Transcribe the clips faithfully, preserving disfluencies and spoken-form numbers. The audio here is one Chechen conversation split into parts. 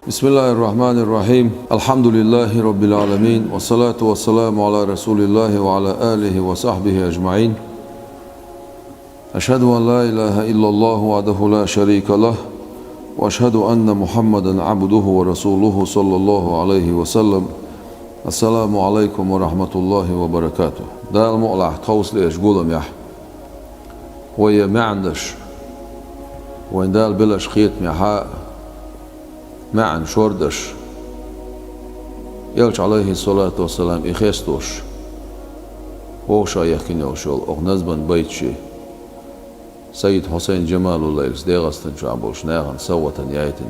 بسم الله الرحمن الرحيم. الحمد لله رب العالمين، والصلاة والسلام على رسول الله وعلى آله وصحبه أجمعين. أشهد أن لا إله إلا الله وحده لا شريك له، وأشهد أن محمدا عبده ورسوله صلى الله عليه وسلم. السلام عليكم ورحمة الله وبركاته. Дала мукъалахь, тховсале эш гуламехь, вай маьӀна даш, вайн Дала белаш кхетамехьа, маьӀна шордаш, Элча, Ӏалайхи салату вассалам, и хестош, вовшах яхкина йолуш йолу окху назман байташи, Сайид Хьусайн Джамалуллайлас ДегӀастан чохь болчу нахана совгӀатана яйтина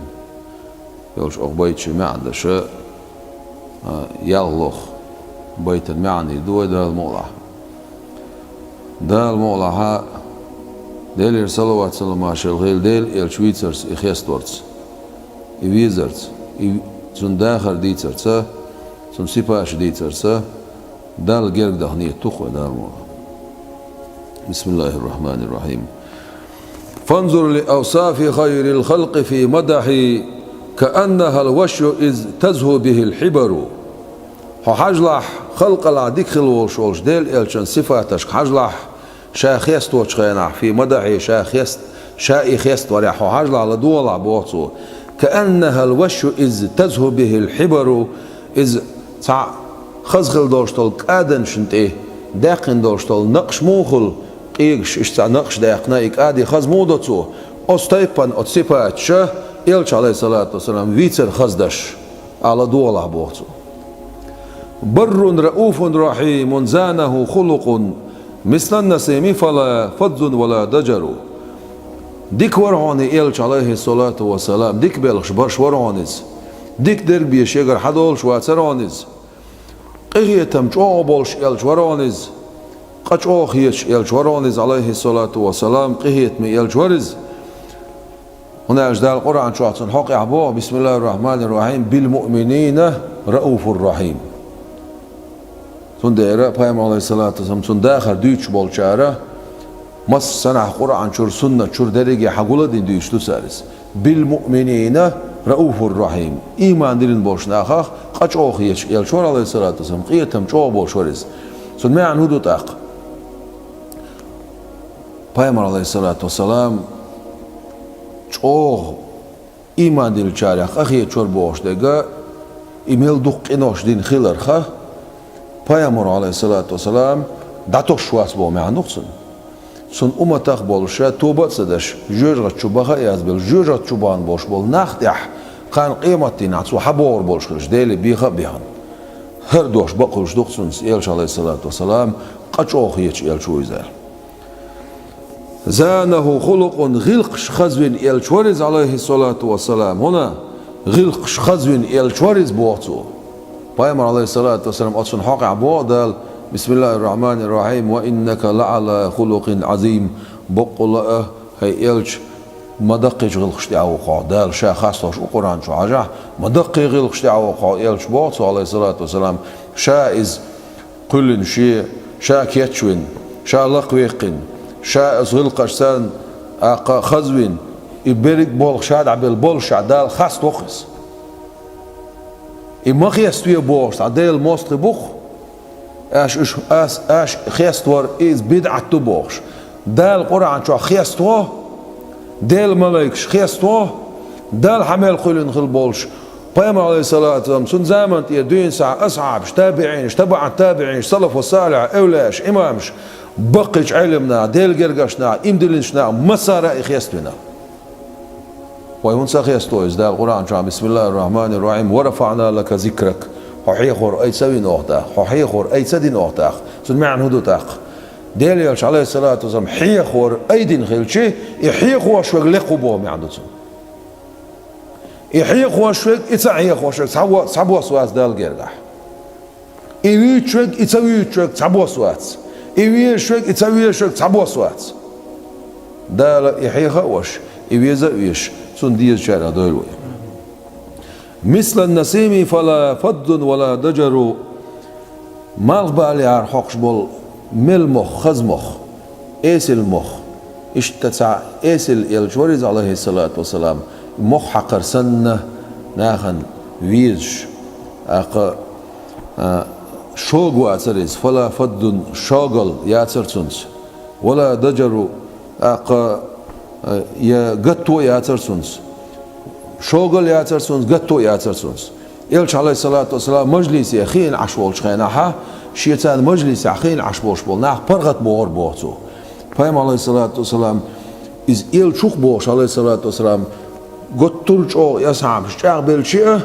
йолчу окху байташи маьӀна даша, а, ялхалгӀа байтан маьӀна ду вай Дала мукъалахь. Дала мукъалахьа, Делера салават-саламаш хуьлда Дела Элча вийцарца и хесторца, и везарца, и цунна дахар дийцарца, цунна сипаташ дийцарца, Далла герга даха нийят ду-кх вай Дала мукъалахь. بسم الله الرحمن الرحيم. فانظر لأوصاف خير الخلق في مدحي كأنها الوشي إذ تزهو به الحبر. Хьо хьажалахь, халкъалахь дика хила волуш волчу Делан Элчан сифаташка хьажалахь, ша хесточу хенахь, في مدحي, ша хест-, ша и хеставарехь хьо хьажалахь, ладогӀалахь, боху цо. كأنها الوشي إذ تزهو به الحبر. Иза цхьа хаза хила долуш долу кӀаданашна тӀе даьккхина долуш долу накъаш муха хуьлу, къегаш иштта цхьа накъаш даьккхина, и кӀади хаза муха до цо, оцу тайпана оцу сипаташа Элча, Ӏалайхи салату вассалам, вийцар хаза даш, ала догӀалахь, боху цо. بر رءوف رحيم زانه خلق مثل النسيم فلا فظ ولا ضجر. Дика вара хьуна и Элча, Ӏалайхи салату вассалам, дика белхаш барш вара хьуна иза. Дика дерг бен шегара хьадолуш вацара хьуна иза. Къинхетам чӀогӀа болуш Элча вара хьуна иза. Къа чӀогӀа хеташ Элча вара хьуна иза, Ӏалайхи салату вассалам, къинхетаме Элча вара иза. ХӀунда аьлча Дала Къуръан чохь цунна хьокъехь боху: بسم الله الرحمن الرحيم، بالمؤمنين رءوف رحيم. Цундела Пайхамар, Ӏалайхи салату вассалам, цунна дахар дуьйцуш болчара, массанахь Къуръан чуьра, суннат чуьра дерриге хьан гуладина дуьйцуш ду цара иза. بالمؤمنين رءوف رحيم. Ийман диллина болчу нахах къа чӀогӀа хеташ Элча вара, Ӏалайхи салату вассалам, къинхетам чӀогӀа болуш вара иза. Цунна маьӀна хӀун ду тӀаккха? Пайхамар, Ӏалайхи салату вассалам, чӀогӀа ийман диллинчарех къахеташ вара бохуш дерг, и мел дукха къинош дина хиларх, Пайхамар, Ӏалайхи салату вассалам, дӀатосуш вац боху маьӀна ду-кх цунна. Цунна умматах а болуш, ша тоба а ца деш, жоьжахати чу баха а язбелла, жоьжахати чу бахана болуш болу нах тӀехь кхана къематдийнахь цо хьан богӀур болуш хилча, Деле беха а бехна. ХӀара дош бакъ хуьлуш ду-кх цунна, Элча, Ӏалайхи салату вассалам, къа чӀогӀа хеташ Элча ву иза аьлла. زانه خلق, гӀиллакхаш хазвина Элча вара иза, Ӏалайхи салату вассалам. ХӀунда гӀиллакхаш хазвина Элча вара иза, боху цо. Пайхамар, Ӏалайхи салату вассалам, оцунна хьокъехь боху Дала: بسم الله الرحمن الرحيم، وإنك لعلى خلق عظيم. Баккъала а, хӀай Элча, ма даккхийчу гӀиллакхаш тӀехь ву хьо. Дала ша хасталуш ву Къуръан чу хьажахь, ма даккхий гӀиллакхаш тӀехь ву хьо, Элча, боху цо, Ӏалайхи салату вассалам. Ша иза кхоьллина шен, ша кечвина, ша лакхаваьккхина, ша оцу гӀиллакхашца тӀаккха хазвина, и берриг а болх ша дӀабелла боллушехь, Дала хаставо-кх иза. И ма хеставе бохуш цхьа Делан мостагӀий бу-кх. Аша уьш, ас, аша хеставар иза бидӀат ду бохуш. Дала Къуръан чохь хеставо, Делан малайкаш хеставо, Дала хьан мел кхоьллина хила болуш Пайхамар, Ӏалайхи салату вассалам, цуьнан заманна тӀера дуьйна схьа асхьабаш, табиӀинаш, табаӀат табиӀинаш, салафу салихь, эвлаяаш, имамаш, баккхийчу Ӏелам наха, Делан гергарчу наха, ийман диллинчу наха, массара а и хеставина. Вай хӀунда ца хесто иза? Дала Къуръан чохь: بسم الله الرحمن الرحيم، ورفعنا لك ذكرك. Хьо хьехор айса вина оха тӀаккха, хьо хьехор айса дина оха тӀаккха. Цуьнан маьӀна хӀун ду тӀаккха? Делан Элча, Ӏалайхи салату вассалам, хьехор айдина хилча, и хьехош верг лекха ву боху маьӀна ду цуьнан. И хьехош верг, и ца хьехош верг цхьа во-, цхьабосса вац Далла гергахь. И вуьйцуш верг, и ца вуьйцуш верг цхьабосса вац. И везаш верг, и ца везаш верг цхьабосса вац. Дала и хьеха а веш, и веза а везаш, цунна дезачарах дойла вай. مثل النسيم فلا فظ ولا ضجر. Малхбалехьара хьокхуш болу мел мох, хаза мох, эсала мох. Иштта цхьа эсала Элча вара иза, Ӏалайхи салату вассалам, мох хьакхар санна, нахана везаш, тӀаккха, а, шога вацар иза, фала фаддун, шогал яцар цунца, вала даджару, тӀаккха, а, я гатто яцар цунца, шогал яцар цунца, гатто яцар цунца. Элча, алейхиссалату вассалам, мажлисе хиъна Ӏаш волчу хенахьа, шен царна мажлисехь хиъна Ӏаш болуш болу нах паргӀат бохура боху цо. Пайхамар, алейхиссалату вассалам, иза элчух бохуш, алейхиссалату вассалам, готтур чӀогӀа и асхьабаш чӀагӀбелча а,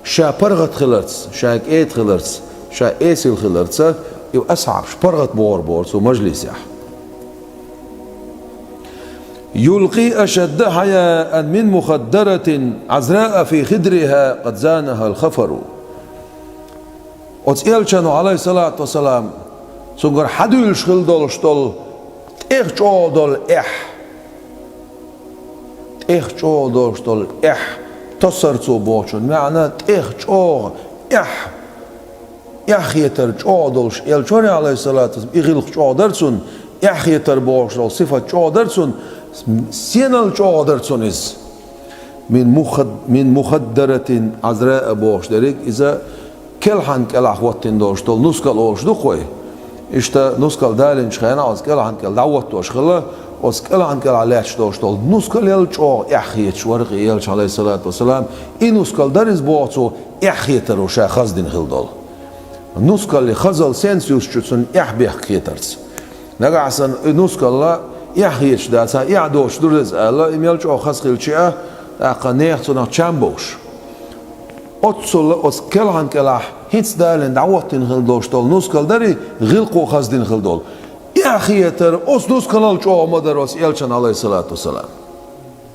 ша паргӀат хиларца, ша кӀеда хиларца, ша эсала хиларца, и асхьабаш паргӀат бохура бохура цо мажлисехь. يلقي أشد حياء من مخدرة عذراء في خدرها قد زانها الخفر. Оцу элчано, алейхиссалату вассалам, цуьнгара хьадуьйлуш хила долуш долу тӀех чӀогӀа долу эхь, тӀех чӀогӀа долуш долу эхь тосар цо бохучун маьӀна, тӀех чӀогӀа эхь, эхь хетар чӀогӀа долуш элча вара, алейхиссалату вассалам, и гӀиллакх чӀогӀа дара цунна, эхь хетар бохуш долу сифат чӀогӀа дара цунна, сенал чӀогӀа дара цунна иза. Мин мухад-, мин мухаддаратин Ӏазраа бохуш дерриг иза, келхьан кӀелахь хӀоттина долуш долу нускал олуш ду-кх вай. Иштта нускал далинчу хенахь оцу кӀелхьан кӀел дӀахӀоттош хилла, оцу кӀелхьан кӀелахь лаьтташ долуш долу нускалел чӀогӀа эхь хеташ вара-кх и элча, алейхиссалату вассалам, и нускал дара иза боху цо, эхь хетаро ша хаздина хила долу. Нускале хазал сенца юстучу цунна эхь бехк хетарца. Нагахь санна и нускалла эхь хеташ дацахь, эхь доцуш дура иза аьлла, и мел чӀогӀа хаза хилча а, тӀаккха нехан цунах чам бовш. Оццула оцу келхьан кӀелахь хӀинца далийна дӀахӀоттийна хила долуш долу нускал дарий, гӀиллакхо хаздина хила долу. Эхь хетар оцу нускалал чӀогӀа ма дара оцу элчан, алейхиссалату вассалам.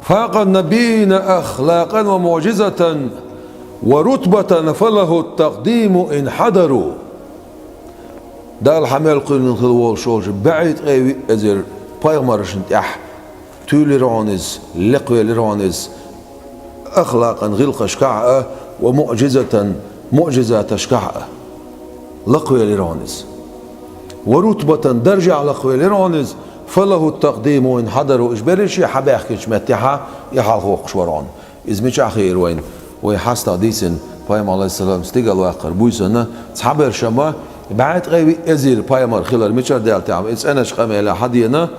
فاق النبيين أخلاقا ومعجزة ورتبة فله التقديم إن حضروا. Далла хьан мел кхоьллина хила волуш волчу бӀе ткъе виъ эзар пайхамаршна тӀехь туьйлира хьуна иза, лекхвелира хьуна иза, ахлакъан гӀиллакхашкахь а, ва муъжизатан муъжизаташкахь а. Лакхвелира хьуна иза. Ва рутбатан даржехь лакхвелира хьуна иза, фалаху такъдиму ин хьадару, уьш берриш а хьабаьхкинчу меттехьа и хьалхавоккхуш вара хьуна. Иза мичахь хиира вайна? Вай хьастагӀ дийцина, пайхамар, алейхиссалам, стигала ваккхар буьйсанна, цхьаберш ма бӀе ткъе виъ эзар пайхамар хилар мичара даьлла тӀехь, и цӀеначу къамелехь хьадеана,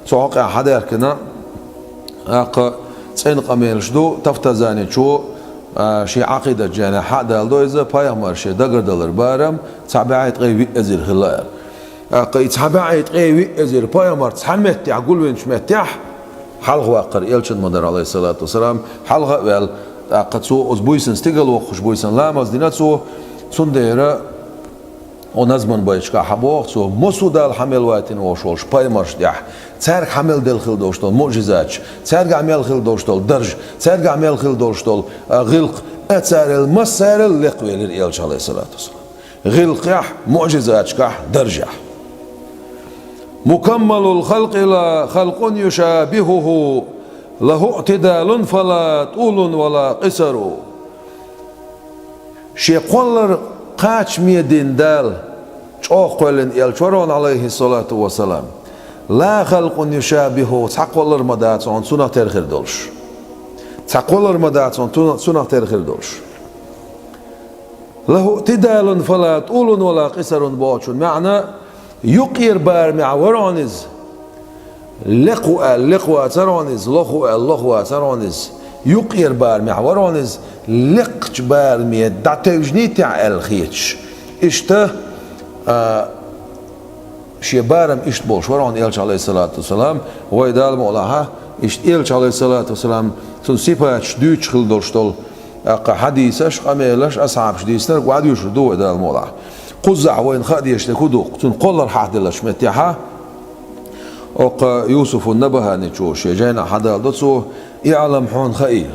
цу хьокъехь хьадаьхкина, тӀаккха цӀена къамелаш ду, Тафтазаничо, а, шен Ӏакъидат жайнахь хьа а даладо иза, пайхамар шен дагардалар барам цхьа бӀе ткъе виъ эзар хилла аьлла. ТӀаккха и цхьа бӀе ткъе виъ эзар пайхамар цхьана меттехь, гулвинчу меттехь, хьалхаваккхар элчан ма дара, алейхиссалату вассалам, хьалха а ваьлла, тӀаккха цо оцу буьйсанна стигала воккхуш буьйсанна ламаз дина цо, цундела, о назман байташкахь хьабоху цо, массо а Дала хьан мел вайтина волуш волчу пайхамаршна тӀехь, цаьрга хьан мел делла хила долуш долу муъжизаташ, цаьргахь мел хила долуш долу дарж, цаьргахь мел хила долуш долу, а, гӀиллакх, а, царел массарел лекхвелира элча, алейхиссалату вассалам. ГӀиллакхехь, муъжизаташкахь, даржехь. Мукаммалул халкъи ла халкъун юшабихуху, лаху иътидалун фала тулун вала къисару. Шен кхоллар кхачаме дина Дала чӀогӀа кхоьллина элча вара хьуна, алейхиссалату вассалам. Ла халкъун юшабиху, цхьа кхоллар ма дац хьуна цунах тера хир долуш. Цхьа кхоллар ма дац хьуна цунах, цунах тера хир долуш. Лаху иътидалун фала тулун вала къисарун бохучун маьӀна, юккъера барамехь вара хьуна иза. Лекха ву аьлла, лекха вацара хьуна иза, лоха ву аьлла, лоха вацара хьуна иза. Юккъера барамехь вара хьуна иза, лекхачу бараме дӀатевжиний техьа аьлла хеташ. Иштта, а, шен барам иштта болуш вара хьуна элча, алейхиссалату вассалам, вай Дала мукъ лахь, иштта элча, алейхиссалату вассалам, цуьнан сипаташ дуьйцуш хила долуш долу, тӀаккха хьадисаш, къамелаш, асхьабаш дийцинарг охьадуьйцур ду вай Дала мукъ лахь. Кхузахь вайна хаа дезаш дерг хӀун ду? Цуьнан кхоллар хьахделлачу меттехьа, оккха Юсуфун Набаханичо шен жайнахь хьадалдо цо, иълам, хьуна хаийла.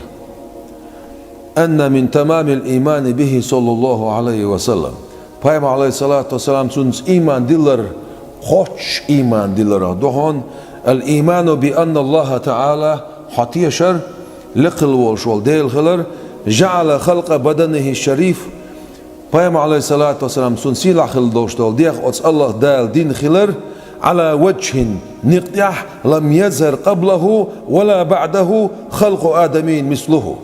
Анна мин тамамил иймани бихи саллаллаху алейхи ва саллам. Пайхамар, алейхиссалату вассалам, цуьнца ийман дилар, кхоччуш ийман диларах ду хьуна, ал-ийману би анна Аллаха таала, хьо тешар, лекха хила волуш волу Дела хилар, жаъала халкъа баданихи шариф, пайхамар, алейхиссалату вассалам, цуьнан сийлахь хила долуш долу дегӀ оцу Аллах Дала дина хилар, ала ваджхин, некъ тӀехь, лам язхар къаблаху вала баъдаху халкъу адамийин мислуху.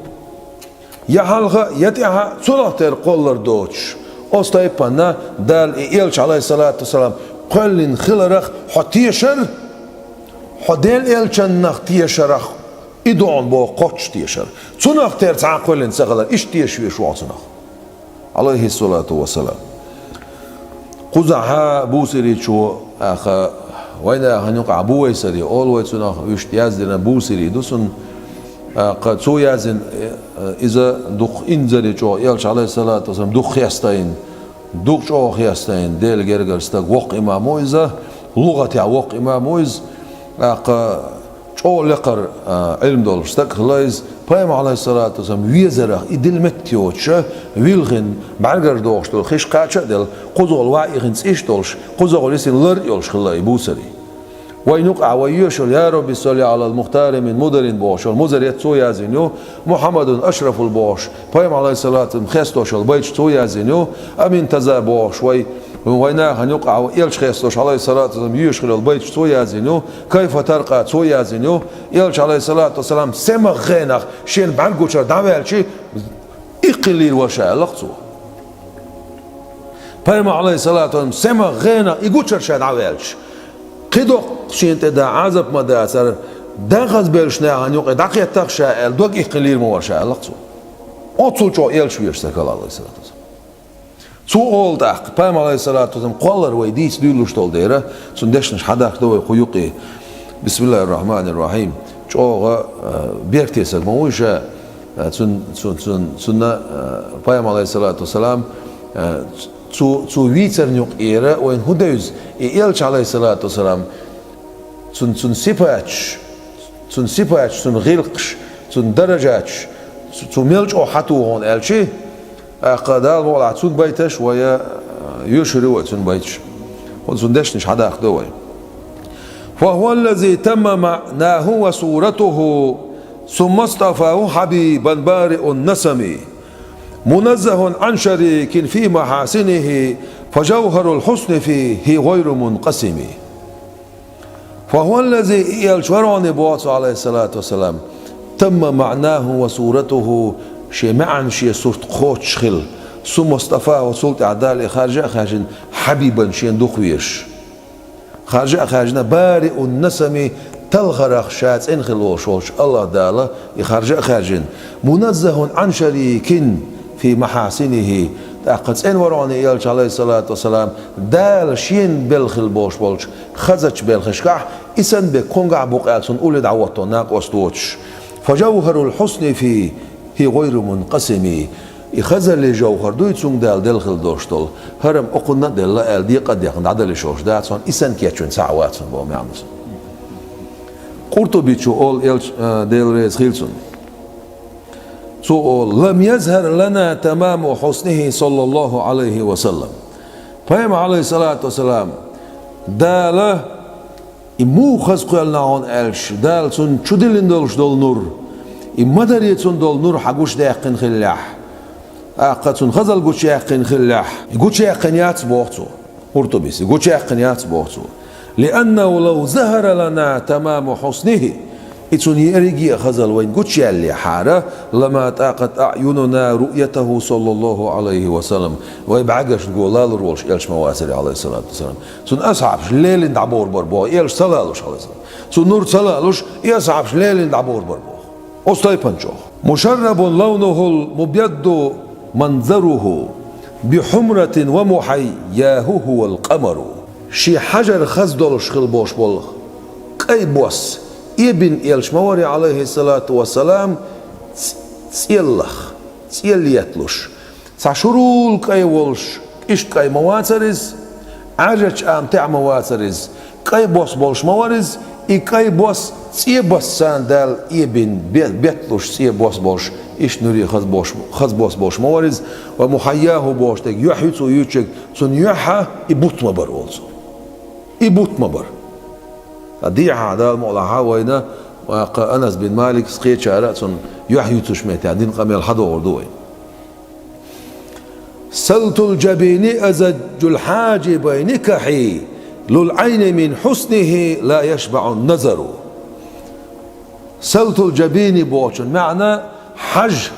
Я хьалха, я тӀаьхьа цунах тера кхоллар доцуш, оцу тайпана Дала и элча, Ӏалайхиссалату вассалам, кхоьллина хиларах хьо тешар, хьо Делан элчаннах тешарах, и ду хьуна боху кхоччуш тешар. Цунах тера цхьа а кхоьллина ца хилар, иштта тешаш веш ву хьо цунах. Ӏалайхиссалату вассалам. Кхузахьа Бусиричо, аха, вайнахана юкъахь Бувайсари олу вай цунах, вуьшта яздина Бусири ду цунна, аха, цо яздина, э, иза дукха инзаре чӀогӀа, элча, Ӏалайхиссалату вассалам, дукха хестийна, дукха чӀогӀа хестийна, Делан гергара стаг, воккха имам ву иза, лугӀатехь воккха имам ву иза, аха, чӀогӀа лекхара, а, Ӏилма долуш стаг хилла иза, пайхамар, Ӏалайхиссалату вассалам, везарах и дилла метта йоцуша, вилхина, бӀаьргара дохуш долу хиш кхача а делла, кхузахула ваийтина цӀийш а долуш, кхузахула йисина лар а йолуш хилла и Бусари. Вайн юкъахь вай йоьшуш йолу «Я Рабби салли Ӏалал Мухтари мин Мударин» бохуш йолу Музарет, цо яздина ю, «Мухьаммадун Ашрафул» бохуш, пайхамар, Ӏалайхиссалату вассалам, хестош йолу байташ цо яздина ю, «Аминтаза» бохуш, вай, вайнахана юкъахь вай элча хестош, Ӏалайхиссалату вассалам, йоьшуш хилла йолу байташ цо яздина ю, «Кайфа таркъа» цо яздина ю, элча, Ӏалайхиссалату вассалам, семах гӀенах шена бӀаьрг гучура дӀаваьлча, иккхина лийр вара ша аьлла-кх цо. Пайхамар, Ӏалайхиссалату вассалам, семах гӀенах и гучура ша дӀаваьлча, кхидоккху шена тӀе дан Ӏазап ма дацара, дӀахазбеллачу нахана юкъе дӀакхетта-кх ша аьлла, дог иккхина лийр ма вара ша аьлла-кх цо. Оццул чӀогӀа элча везаш стаг хилла, Ӏалайхиссалату вассалам. Цо олу тӀаккха, пайхамар, Ӏалайхиссалату вассалам, кхоллар вай дийца дуьйлуш долу дела, цуьнан дешнаш хьадахка до вай кху юкъе. Бисмиллахир-рахманир-рахим. ЧӀогӀа, а, беркате стаг ма вуй ша, а, цун, цун, цун, цунна, а, пайхамар, Ӏалайхиссалату вассалам, а, цу, цу вийцарна юкъера вайна хӀун девза, и элча, Ӏалайхиссалату вассалам, цун, цун сипаташ, цун сипаташ, цун гӀиллакхаш, цун даражаташ, цу, цу мел чӀогӀа хьан туху хьуна аьлча, тӀаккха Дала мукъалахь цуьнан байташ вай, а, йоьшур ю вай цуьнан байташ. ХӀунда цуьнан дешнаш хьадахка до вай. «فهو الذي تم معناه وصورته، ثم اصطفاه حبيبا بارئ النسم، منزه عن شريك في محاسنه، فجوهر الحسن فيه غير منقسم». «فهو الذي», и элча вара хьуна боху цо, Ӏалайхиссалату вассалам, «تم معناه وصورته», шен маьӀна, шен сурт кхоччуш хилла, «ثم اصطفاه», цул тӀаьхьа Дала и харжа а хаьржина, «حبيبا», шена дукха везаш. Харжа а хаьржина, «بارئ النسم», талхарах ша цӀена хилла волуш волчу АллахӀ Дала и харжа а хаьржина, «منزه عن شريك في محاسنه», тӀаккха цӀена вара хьуна и элча, Ӏалайхиссалату вассалам, Дала шена белла хилла болуш болчу хазачу белхашкахь, и санна берг кхуьнгахь а бу-кх аьлла, цунна улле дӀахӀотто накъост воцуш. «فجوهر الحسن فيه غير منقسم». И хазаллин жовхӀар дуй цуьнга Дала делла хилла долуш долу, хӀара-м окхунна а делла аьлла, декъа а дехна дӀадала йиш йолуш дац хьуна, и санна кечвина цхьа а вац хьуна боху маьӀна ду цуьнан. Къуртубичо олу, элча, а, Дела реза хила цунна. Цо олу: «لم يظهر لنا تمام حسنه صلى الله عليه وسلم». Пайхамар, Ӏалайхиссалату вассалам, Дала и муха хаза кхоьллина хьуна аьлча, Дала цунна чу диллина долуш долу нур, и ма-дарра цунна долу нур хьан гучу даьккхина хиллехь, тӀаккха цунна хазалла гучу яьккхина хиллехь, и гучу яьккхина яц боху цо. Къуртубис, и гучу яьккхина яц боху цо. «لأنه لو ظهر لنا تمام حسنه», и цуьнан ерриге а хазалла вайна гучу яьллехьара, «لما طاقت أعيننا رؤيته صلى الله عليه وسلم». Вай бӀаьргашна го лалур волуш элча ма вацара, Ӏалайхиссалату вассалам. Цуьнан асхьабаш лелийна дӀабовр бара боху, элча ца лалуш, Ӏалайхиссалам. Цуьнан нур ца лалуш, и асхьабаш лелийна дӀабовр бара боху. Оцу тайпана чӀогӀа. «مشرب لونه المبيض منظره، بحمرة ومحياه هو القمر». Шен хьажар хаза долуш хилла болуш болу кӀай бос, эбина элча ма вара, Ӏалайхиссалату вассалам, ц-, цӀеллах, цӀел етталуш. Цхьа шурул кӀай волуш, иштта кӀай ма вацара иза, Ӏаьржачу ама тӀехь ма вацара иза, кӀай бос болуш ма вара иза, и кӀай бос цӀе бос санна Дала эбина бе-, бетталуш цӀе бос болуш, иштта нуре хаза бос, хаза бос болуш ма вара иза, «ومحياه» бохуш дерг, юьхь ю цо юьйцург, цуьнан юьхьа и бутт ма бара олу цо. И бутт ма бара. Ткъа дехьа Дала мукъалахь вайна, ваккха Анас бин Маликс кхечара а цунна юьхь юьйцуш меттехь дина къамел хьадогӀур ду вай. «سلط الجبين أزج الحاجبين، كحيل العين من حسنه لا يشبع النظر». «سلط الجبين» бохучун маьӀна хьажа,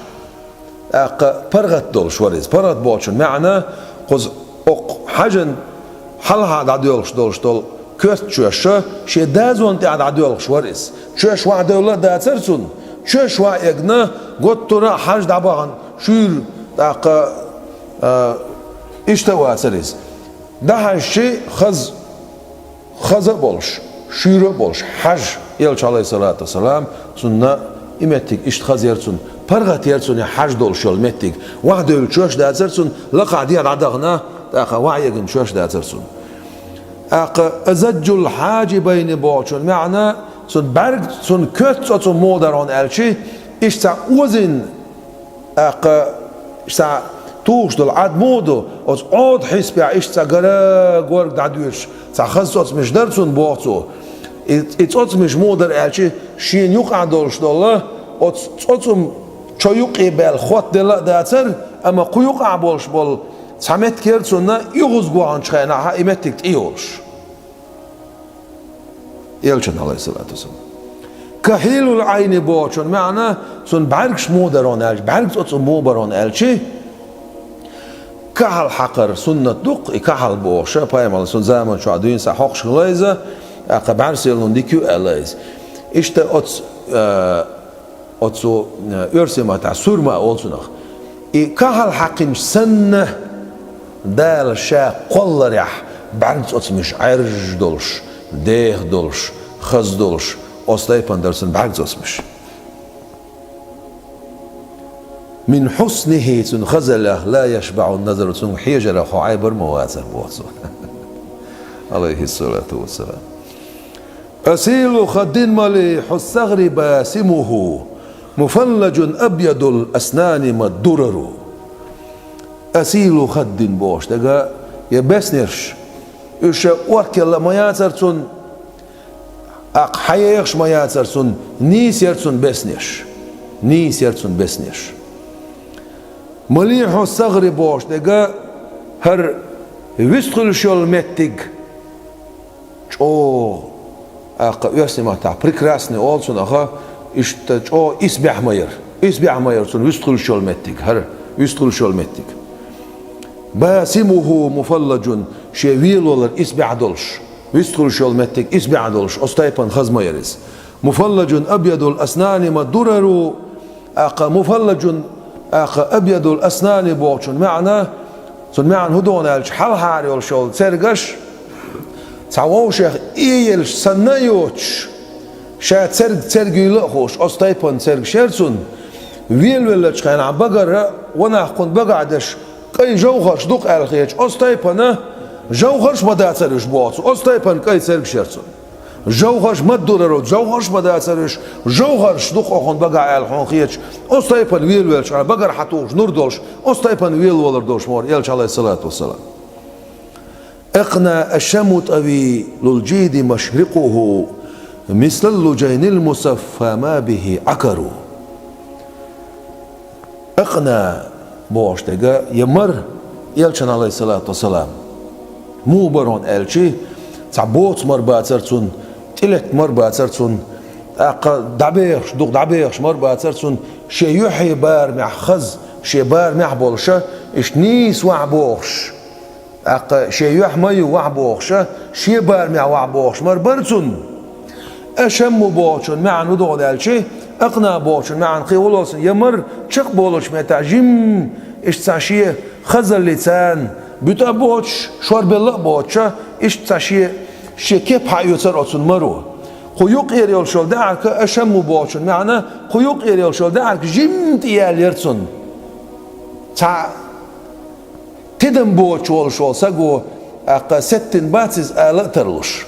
ТӀаккха паргӀат долуш вара иза. ПаргӀат бохучун маьӀна, кхуза окху хьажан хьалха дӀадоьлхуш долуш долу коьртачоьш шен дазонна тӀехь дӀадоьлхуш вара иза. Чоьш вахьа девлла а дацара цунна, чоьш вахьа эгна, готтура а хьажа дӀабахана, шуьйра, тӀаккха, а, иштта а вацара иза. ДӀахьаьжчи, хаза, хаза а болуш, шуьйра а болуш, хьажа, Элча, алейхиссалату вассалам, цунна и меттиг иштта хаза яра цунна, паргӀат яра цунна хьажа долуш йолу меттиг. Вахьа девлла чоьш дацара цунна, лакхахь дехьа дӀадахана, тӀаккха вахьа эгна чоьш дацара цунна. ТӀаккха азаджул хьаджибайни бохучун маьӀна, цунна бӀаьрг, цунна коьрта цӀоцум муха дара хьуна аьлчи, иштта цхьа озийна, тӀаккха иштта цхьа тухуш долу Ӏад муха ду, оцу Ӏода хьисапехь иштта цхьа гара горга дӀадоьдуш, цхьа хаза цӀоцмаш дара цунна, боху цо. И, и цӀоцмаш муха дара аьлчи, шена юкъахь долуш долу, оцу цӀоцум чо юккъе баьлла хотта делла а дацара, амма кху юкъахь болуш болу цхьа меттиг яра цунна, оьгӀаз гохьанчу хенахь и меттиг тӀе йолуш. Элчан, алейхиссалату вассалам. Кахьилул Ӏайни бохучун маьӀна, цунна бӀаьргаш муха дара хьуна аьлчи, бӀаьрг цӀоцум муха бара хьуна аьлчи, кахьал хьакхар суннат ду-кх, и кахьал бохуш, пайхамар цунна заман чохь дуьйна схьа хьокхуш хилла иза, тӀаккха бӀаьрса еллун дика ю аьлла иза. Иштта оцу, а, Оцу, э, оьрсийн маттахь сурма а олу цунах. И кахьал хьаькхинчу санна, Дала ша кхолларехь бӀаьрг цӀоцмаш Ӏаьржа долуш, деха долуш, хаза долуш, оцу тайпана дара цуьнан бӀаьрг цӀоцмаш. Мин хьуснихи, цуьнан хазаллех, ла яшбаӀу назару, цуьнга хьежарах хьо Ӏайбар ма вацара, боху цо. Алейхиссалату вассалам. Асилу хаддин малихьу сагъри басимуху, муфаллажун абъядул аснани маддурару. Асилу хаддин бохуш дерг, я беснеш, уьш оркелла ма яцара цунна, тӀаккха хьаехаш ма яцара цунна, нийса яра цунна беснеш. Нийса яра цунна беснеш. Малихьу сагъри бохуш дерг, хӀара вистхуьлуш йолу меттиг, чӀогӀа, тӀаккха оьрсийн маттахь прекрасный олу цунах, иштта чӀогӀа исбаьхьа ма яра. Исбаьхьа ма яра цунна вистхуьлуш йолу меттиг, хӀара вистхуьлуш йолу меттиг. Басимуху муфаллажун, шен велавалар исбаьхьа долуш, вистхуьлуш йолу меттиг исбаьхьа долуш, оцу тайпана хаза ма яра иза. Муфаллажун абъядул аснани маддурару, тӀаккха муфаллажун, тӀаккха абъядул аснани бохучун маьӀна, цуьнан маьӀна хӀун ду аьлча, хьалхара йолуш йолу цергаш цхьа вовшех эелаш санна а йоцуш, ша церг церг юйла а хууш, оцу тайпана цергаш яра цунна, велавеллачу хенахь багара, ванах кхунна багахь дерш, кӀай жовхарш ду-кх аьлла хеташ, оцу тайпана жовхарш ма дацара уьш, боху цо, оцу тайпана кӀай цергаш яра цунна. Жовхарш маддурару, жовхарш ма дацара уьш, жовхарш ду-кх кхунна багахь аьлла хьуна хеташ, оцу тайпана велавеллачу хенахь багара хьатухуш нур долуш, оцу тайпана велавалар долуш ма вара Элча, алейхиссалату вассалам. Акъна ашаму тӀавилул жиди машрикъуху, мислал лужайнил мусаффа ма бихи Ӏакару. Акъна бохуш дерг, я мар, Элчан, алейхиссалату вассалам, муха бара хьуна аьлчи, цхьа боцу мар бацара цунна, тӀелетта мар бацара цунна, тӀаккха дӀабехаш, дукха дӀабехаш мар бацара цунна, шен юьхье барамехь хаза, шен барамехь болуша, иштта нийса вахьа бохуш. ТӀаккха шен юьхь ма ю вахьа бохуша, шен барамехь вахьа бохуш мар бара цунна. Ашамму бохучун маьӀна хӀун ду аьлчи, акъна бохучун маьӀна кхин волу цунна, я мар чекхболучу меттехь жимма, иштта цхьа шен хазаллица, буьту а боцуш, шорбелла а боцуша, иштта цхьа шен, шен кеп хьаоьцура оцунна маро. Кху юккъера йолуш йолу даьӀарка, ашамму бохучун маьӀна, кху юккъера йолуш йолу даьӀарка жимма тӀеяьлла яра цунна. Цхьа тидам боцуш волуш волу саго, тӀаккха сеттина бац иза ала а тарлуш.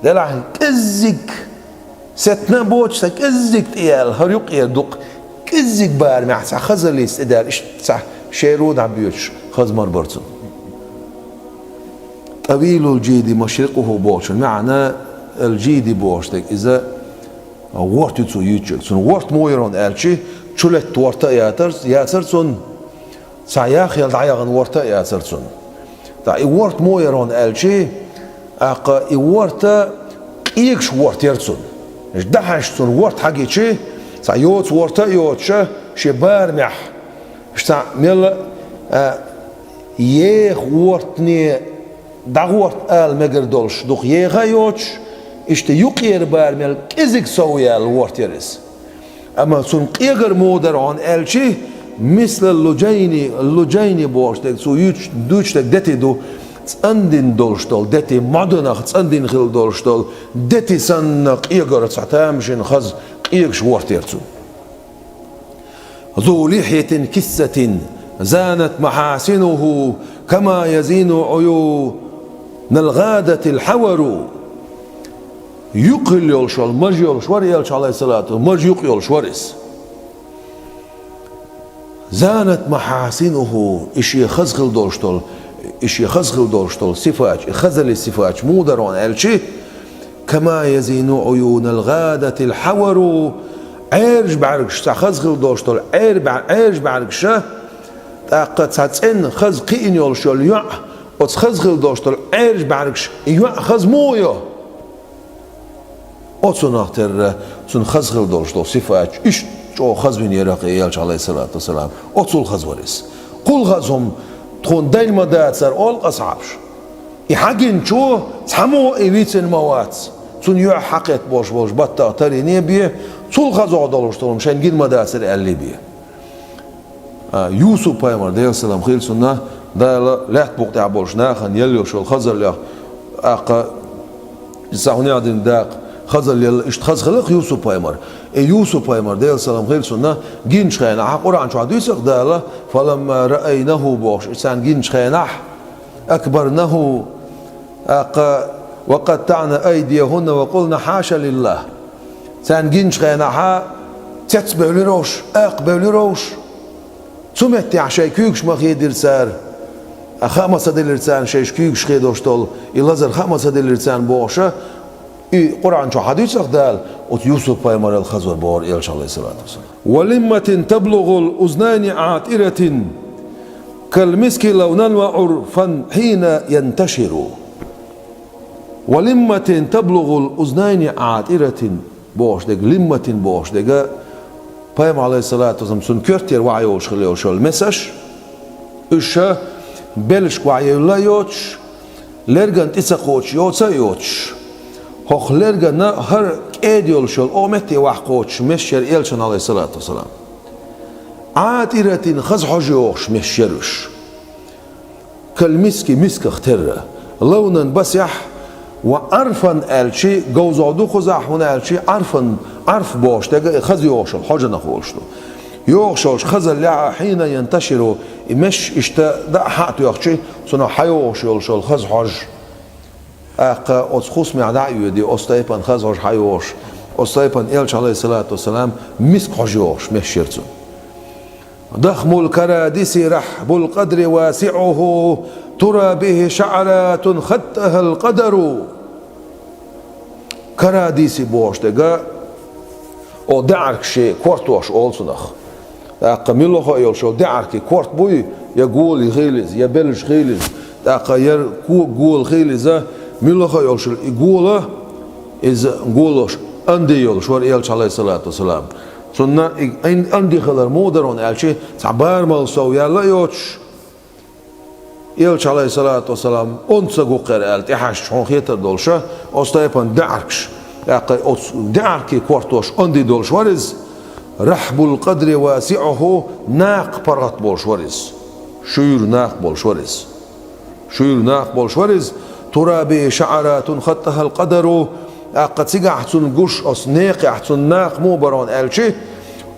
Делахь кӀеззиг, сеттина а боцуш, цхьа кӀеззиг тӀеяьлла, хӀара юккъера дукха, кӀеззиг барамехь цхьа хазаллица тӀедаьлла, иштта цхьа шеру дӀабоьдуш, хаза мар бара цунна. ТӀавилул жиди машрикъуху бохучун маьӀна, ал жиди бохуш дерг иза, ворта ю цо юьйцуш. Цунна ворта муха яра хьуна аьлчи, чулетта ворта а яцара, яцара цунна, цхьа яхъелла дӀаяхана ворта а яцара цунна. ТӀаккха и ворта муха яра хьуна аьлчи, тӀаккха и ворта къегаш ворта яра цунна. ДӀахьаьжча цунна ворта хьагичи, цхьа йоцу ворта а йоцуша, шен барамехь Иштта мел а, еха вортане дӀагӀорта ала мегар долуш, дукха еха а йоцуш, иштта юкъера бара мел кӀезиг сов яьлла ворта яра иза. Амма цунна къегар муха дара хьуна аьлча, мисла лужайни, лужайни бохуш дерг, цо юьйцуш, дуьйцуш дерг дети ду, цӀандина долуш долу дети, модунах цӀандина хилла долуш долу дети санна къегар цхьа тамашийна хаза къегаш ворта яра цунна. ذو لحية كثة زانت محاسنه كما يزين عيون الغادة الحور. Юкъ хилла йолуш вара, маж йолуш вара Элча, алейхиссалату, маж юкъ йолуш вара иза. زانت محاسنه, и шен хаза хилла долуш долу, и шен хаза хилла долуш долу сифаташ, и хазаллин сифаташ муха дара хьуна аьлча, كما يزين عيون الغادة الحور, Ӏаьржа бӀаьргаш, цхьа хаза хилла долуш долу Ӏаьржа бӀаь-, Ӏаьржа бӀаьргаша, тӀаккха цхьа цӀена хаза кхиъна йолуш йолу йоӀ, оцу хаза хилла долуш долу Ӏаьржа бӀаьргаша и йоӀ хаза муха йо? Оцунах терра цунна хаза хилла долуш долу сифаташ, иштта чӀогӀа хаза вина яра-кх и Элча, алейхиссалату вассалам. Оцул хаза вара иза. Кхул хаза хӀума тхуна дайна ма дацара, олу асхьабаша. И хьагинчо цхьаммо а и вийцина ма вац. Цунна юьхь хьакхетта болуш болчу баттах тарийна бен, цул хаза долуш долу хӀума шайна гина ма дацара аьлла бен. А, Юсуп-пайхамар, Делан салам хила цунна, Дала лаьтта букъа тӀехь болчу нахана елла йолуш йолу хазаллех, тӀаккха иза хьуна яздина дакъа, хазалла елла, иштта хаза хилла-кх Юсуп-пайхамар. И Юсуп-пайхамар, Делан салам хила цунна, гиначу хенахь, Къуръан чохь дуьйцу-кх Дала, فلما رأينه бохуш, и царна гиначу хенахь, أكبرنه, тӀаккха, وقطعن أيديهن وقلن حاش لله. Царна гиначу хенахь цецбевлира уьш, акхабевлира уьш. Цу меттехь шайн куьйгаш ма хедира цара, хаа ма ца делира царна шайша куьйгаш хедош долу, и лазар хаа ма ца делира царна бохуша, и Къуръан чохь хьадуьйцу-кх Дала, оцу Юсуп-пайхамарал хаза вара бохура Элча, алейхиссалату вассалам. ولمة تبلغ الأذنين عاطرة كالمسك لونا وعرفا حين ينتشر. ولمة تبلغ الأذنين عاطرة бохуш дерг, лимматин бохуш дерг, пайхамар, алейхиссалату вассалам, цунна коьртера ваха йолуш хилла йолуш йолу месаш, уьш ша беллачу ваха йевлла а йоцуш, лерган тӀе ца кхочуш, йоца а йоцуш, хӀокху лерганна хӀара кӀеда йолуш йолу оха метте ваха кхочуш месаш яра Элчан, алейхиссалату вассалам. عاطرة хаза хьожа йогӀуш месаш яра уьш. كالمسك мисках терра. لونا басехь, وعرفا аьлча, говзагӀа ду кхузахь, хӀунда аьлча Ӏарфан, Ӏарф бохуш дерг и хаза йогӀуш йолу хьожанах волуш ду. ЙогӀуш йолчу хазаллехь حين ينتشر, и месаш иштта дӀа а хьа а тоьхча, цунах хьайогӀуш йолуш йолу хаза хьожа. ТӀаккха оцу хӀусамехь дӀа а йоьдий, оцу тайпана хаза хьожа хьайогӀуш, оцу тайпана Элча, алейхиссалату вассалам, миск хьожа йогӀуш месаш яра цунна. ضخم الكراديس رحب القدر واسعه ترى به شعرات خطها القدر. Карадиси бохуш дерг, о, даьӀаргаш шен кортош олу цунах. ТӀаккха муьлхха а йолуш йолу даьӀаргий корта буй, я гола хила иза, я беллаш хила иза, тӀаккха я кога гола хила иза, муьлхха а йолуш йолу и гола, иза голош анди йолуш вара Элча, алейхиссалату вассалам. Цунна и ан-, анди хилар муха дара хьуна аьлча, цхьа барамал сов яьлла а йоцуш, Элча, алейхиссалату вассалам, онда ца гу-кх аьлла тӀехьаьжча хьуна хетар долуша, оцу тайпана даьӀаргаш, тӀаккха оцу даьӀаргий кортош анди долуш вара иза, رحب القدر واسعه, накха паргӀат болуш вара иза. Шуьйра накха болуш вара иза. Шуьйра накха болуш вара иза, ترى به شعرات خطها القدر, тӀаккха цигахь цунна гуш, оцу некхехь цунна накха муха бара хьуна аьлча,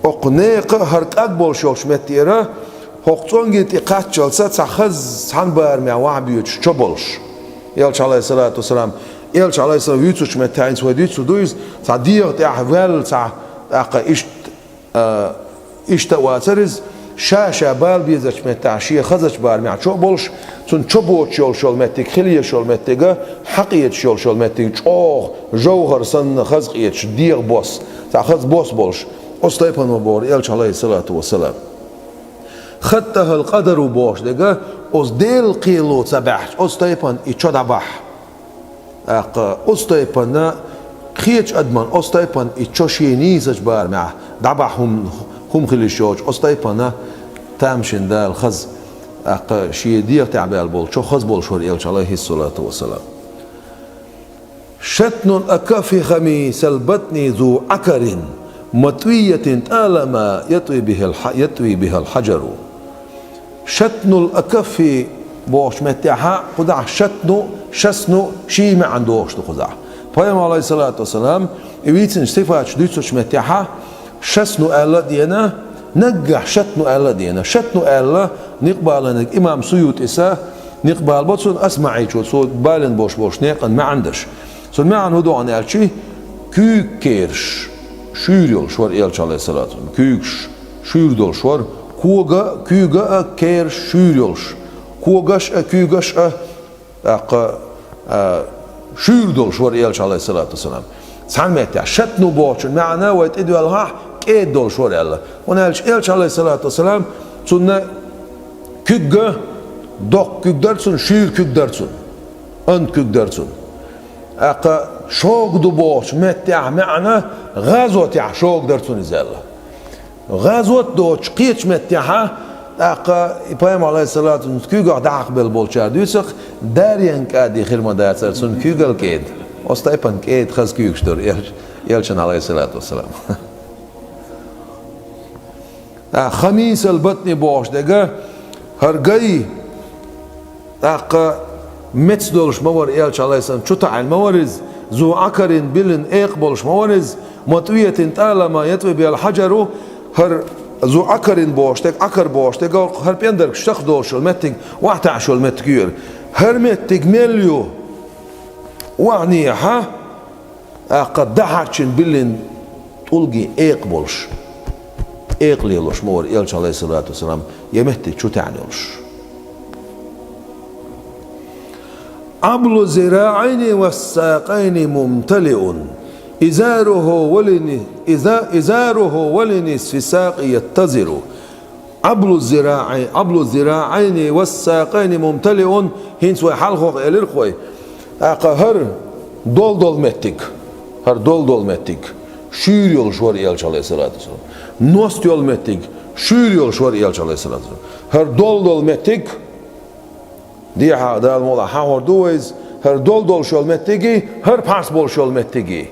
окху некха а хӀара кӀаг болуш йолчу меттера, хӀокху цӀонгий тӀе кхаччалца цхьа хаза цхьана барамехь ваха боьдуш чо болуш. Элча, алейхиссалату вассалам, Элча, алейхиссалам, вуьйцучу меттехь, хӀинца вай дуьйцур ду иза, цхьа дегӀа тӀехь ваьлла цхьа, тӀаккха иштта, а, иштта а вацара иза, ша-ша бала безачу меттехь шен хазачу барамехь чо а болуш, цунна чо боцуш йолуш йолу меттиг, хила езаш йолу меттиг, хьакъеташ йолуш йолу меттиг, чӀогӀа жовхӀар санна хаза къеташ, дегӀан бос, цхьа хаза бос болуш, оцу тайпана вара бохура Элча, алейхиссалату вассалам. خطها القدر бохуш дерг, оцу Делан кхело ца баьхча, оцу тайпана и чо дӀабахьа. ТӀаккха оцу тайпана кхечу адаман, оцу тайпана и чо шен нийсачу барамехь дӀабахьа хӀума, хӀума хила йиш йоцуш, оцу тайпана тамашийна Дала хаза, тӀаккха шен дегӀа тӀехь баьлла болчо хаза болуш вара Элча, алейхиссалату вассалам. شتن الأكف خميس البطن ذو عكر مطوية طالما يطوي بها الح-، يطوي بها الحجر. شتن الأكف бохучу меттехьа, кхузахь шатну, шасну ший маьӀна дохуш ду кхузахь. Пайхамар, алейхиссалату вассалам, и вийцинчу сифаташ дуьйцучу меттехьа, шасну аьлла а деана, наггахь шатну аьлла а деана. Шатну аьлла, некъ балийнарг имам Суютис, некъ балабо цунна АсмаӀичо, цо балийна болуш болчу некъан маьӀна даш. Цуьнан маьӀна хӀун ду аьлча, куьйга кераш шуьйра йолуш вара Элча, алейхиссалату вассалам. Куьйгаш шуьйра долуш вара, кога а, куьйга а кераш шуьйра йолуш. Когаш а, куьйгаш а, тӀаккха, а, шуьйра долуш вара Элча, алейхиссалату вассалам. Цхьана меттехь, шатну бохучун маьӀна вай тӀедоьлхахь, кӀеда долуш вара аьлла. ХӀунда аьлча Элча, алейхиссалату вассалам, цунна куьг а, доккха куьг дара цунна, шуьйра куьг дара цунна, анта куьг дара цунна. ТӀаккха шога ду бохучу меттехь маьӀна, гӀазотехь шога дара цунна иза аьлла. ГӀазот доцуш кхечу меттехьа, тӀаккха и Пайхамар, алейхиссалату вассалам, куьйгах дӀахьакхабелла болчара дуьйцу-кх, Дарьян кӀади хир ма дацара цунна куьйгал кӀеда. Оцу тайпана кӀеда хаза куьйгаш дара Элча-, Элчан, алейхиссалату вассалам. А, хамисал батни бохуш дерг, хӀара гай, тӀаккха меца долуш ма вара Элча, алейхиссалам, чу таӀийна ма вара иза, зу Ӏакарин, билина экха болуш ма вара иза, матӀвиятин тӀалама ятӀви бихал хьаджару, хӀара зу Ӏакарин бохуш дерг, Ӏакар бохуш дерг, хӀара пӀендарг шах долуш йолу меттиг, охьатаьӀаш йолу меттиг ю хӀара. ХӀара меттиг мел ю? Охьанехьа, тӀаккха дахьарчун биллина тӀулгий экха болуш, экха лелош ма вара Элча, алейхиссалату вассалам, я меттиг чу таьӀна йолуш. Ӏаблу зираӀайни ва сакъайни мумталиун, изаруху валини-, иза-, изаруху валинисфи сакъи яттазиру. Ӏаблу зираӀай-, Ӏаблу зираӀайни ва сакъайни мумталиун, хӀинца вай хьалхох элира-кх вай. ТӀаккха хӀара долу-долу меттиг, хӀара долу-долу меттиг шуьйра йолуш вара Элча, алейхиссалату вассалам. Ност йолу меттиг шуьйра йолуш вара Элча, алейхиссалату вассалам. ХӀара долу-долу меттиг, дехьа Дала мукъ лахь хьахор ду вай иза, хӀара долу долуш йолу меттигий, хӀара пхьарс болуш йолу меттигий.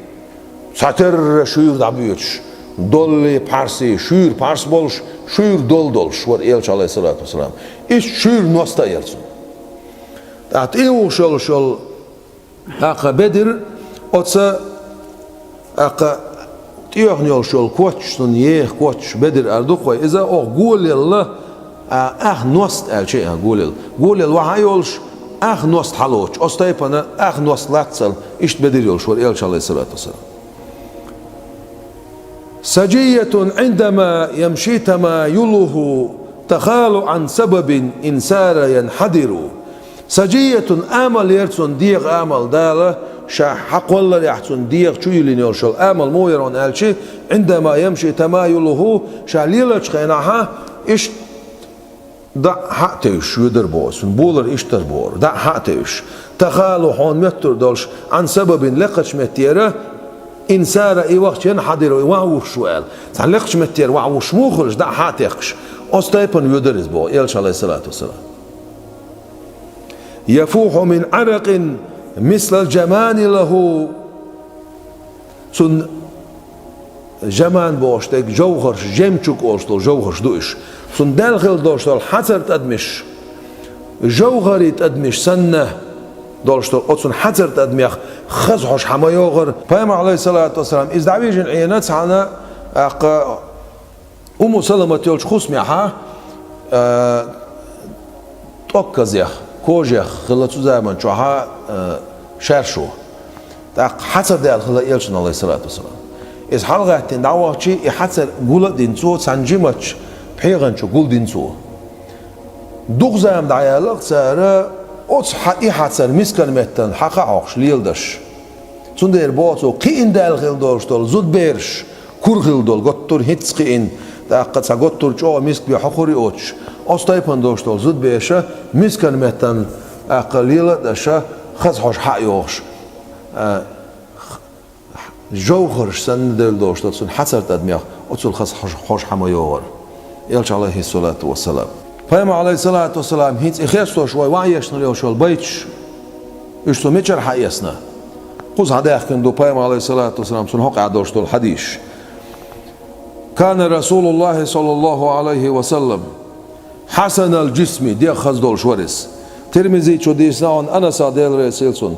Цхьатерра шуьйра дӀабоьдуш, доллий, пхьарсий, шуьйра пхьарс болуш, шуьйра долу долуш вара Элча, алейхиссалату вассалам. Иштта шуьйра ност а яра цунна. ТӀаккха тӀе а вухуш йолуш йолу, тӀаккха бедар, оцу, тӀаккха тӀехна йолуш йолу коч, цунна еха коч, бедар ара ду-кх вай. Иза оха голелла, а, ах ност аьлча а голелла. Голелла вахьа йолуш, ах ност хьалоцуш. Оцу тайпана ах ност лаццал, иштта бедар йолуш вара Элча, алейхиссалату вассалам. Саджиятун Ӏиндама ямши тамаюлуху тахалу Ӏан сабабин инсара янхьадиру. Саджиятун, амал яра цунна, дегӀан амал, Дала ша хьакхолларехь цунна дегӀа чу йиллина йолуш йолу амал муха яра хьуна аьлча, Ӏиндама ямши тамаюлуху, ша лелачу хенахьа, иштта дӀа хьа а тевжаш, воьдура боху, цуьнан болар иштта дара бохура, дӀа хьа а тевжаш. Тахалу, хьуна моьттур долуш, Ӏан сабабин, лекхачу меттера, инсара, и вахча янхьадиру, и вахьа вуссуш ву аьлла. Цхьана лекхачу меттера вахьа вуссуш муха хуьлуш, дӀа хьа а текхаш. Оцу тайпана воьдура иза боху Элча, алейхиссалату вассалам. Яфуху мин Ӏаракъин мислал жамани лаху. Цунна жаман бохуш дерг жовхарш, жемчуг олуш долу жовхарш ду уьш. Цунна даьлла хилла долуш долу хьацар тӀадамаш, жовхарий тӀадамаш санна долуш долу оцунна хьацар тӀадамех хаза хьожа хьа ма йогӀура. Пайхамар, алейхиссалату вассалам, иза дӀавижина Ӏийна цхьана, тӀаккха Умму Саламат йолчу хӀусамехьа, а, тӀоккхазех, кожех хилла цу заман чохьа, а, шаьршо. ТӀаккха хьацар даьлла хилла Элчанна, алейхиссалату вассалам. Иза хьалагӀаьттина дӀавахча, и хьацар гул а дина цо, цхьана жимачу пхьегӀан чу гулдина цо. Дукха зама дӀаяьлла-кх цара, оцу хьа-, и хьацар мискан меттана хьакха а хьокхуш леладеш. Цундела боху цо, кхиъна даьлла хилла долуш долу зудабераш, кура хилла долу, готтур хӀинцца кхиъна, тӀаккха цхьа готтур чӀогӀа миска бен хьокхур йоцуш, оцу тайпана долуш долу зудабераша мискан меттана, тӀаккха лела а деза, хаза хьожа хьа а йогӀуш, а, жовхарш санна девлла долуш долу цунна хьацар тӀадамех, оцул хаза хьожа, хьожа хьа ма йогӀура. Элча, алейхиссалату вассалам. Пайхамар, алейхиссалату вассалам, хӀинца и хестош вай ваьӀешна йолчул байташ, уьш цо мичара хьаэцна? Кхуза хьадаьхкина ду Пайхамар, алейхиссалату вассалам, цунна хьокъехь долуш долу хьадисаш. كان رسول الله صلى الله عليه وسلم حسن الجسم, дегӀ хаза долуш вара иза. Тирмизи чу дийцина хьуна Анаса, Дела реза хила цунна.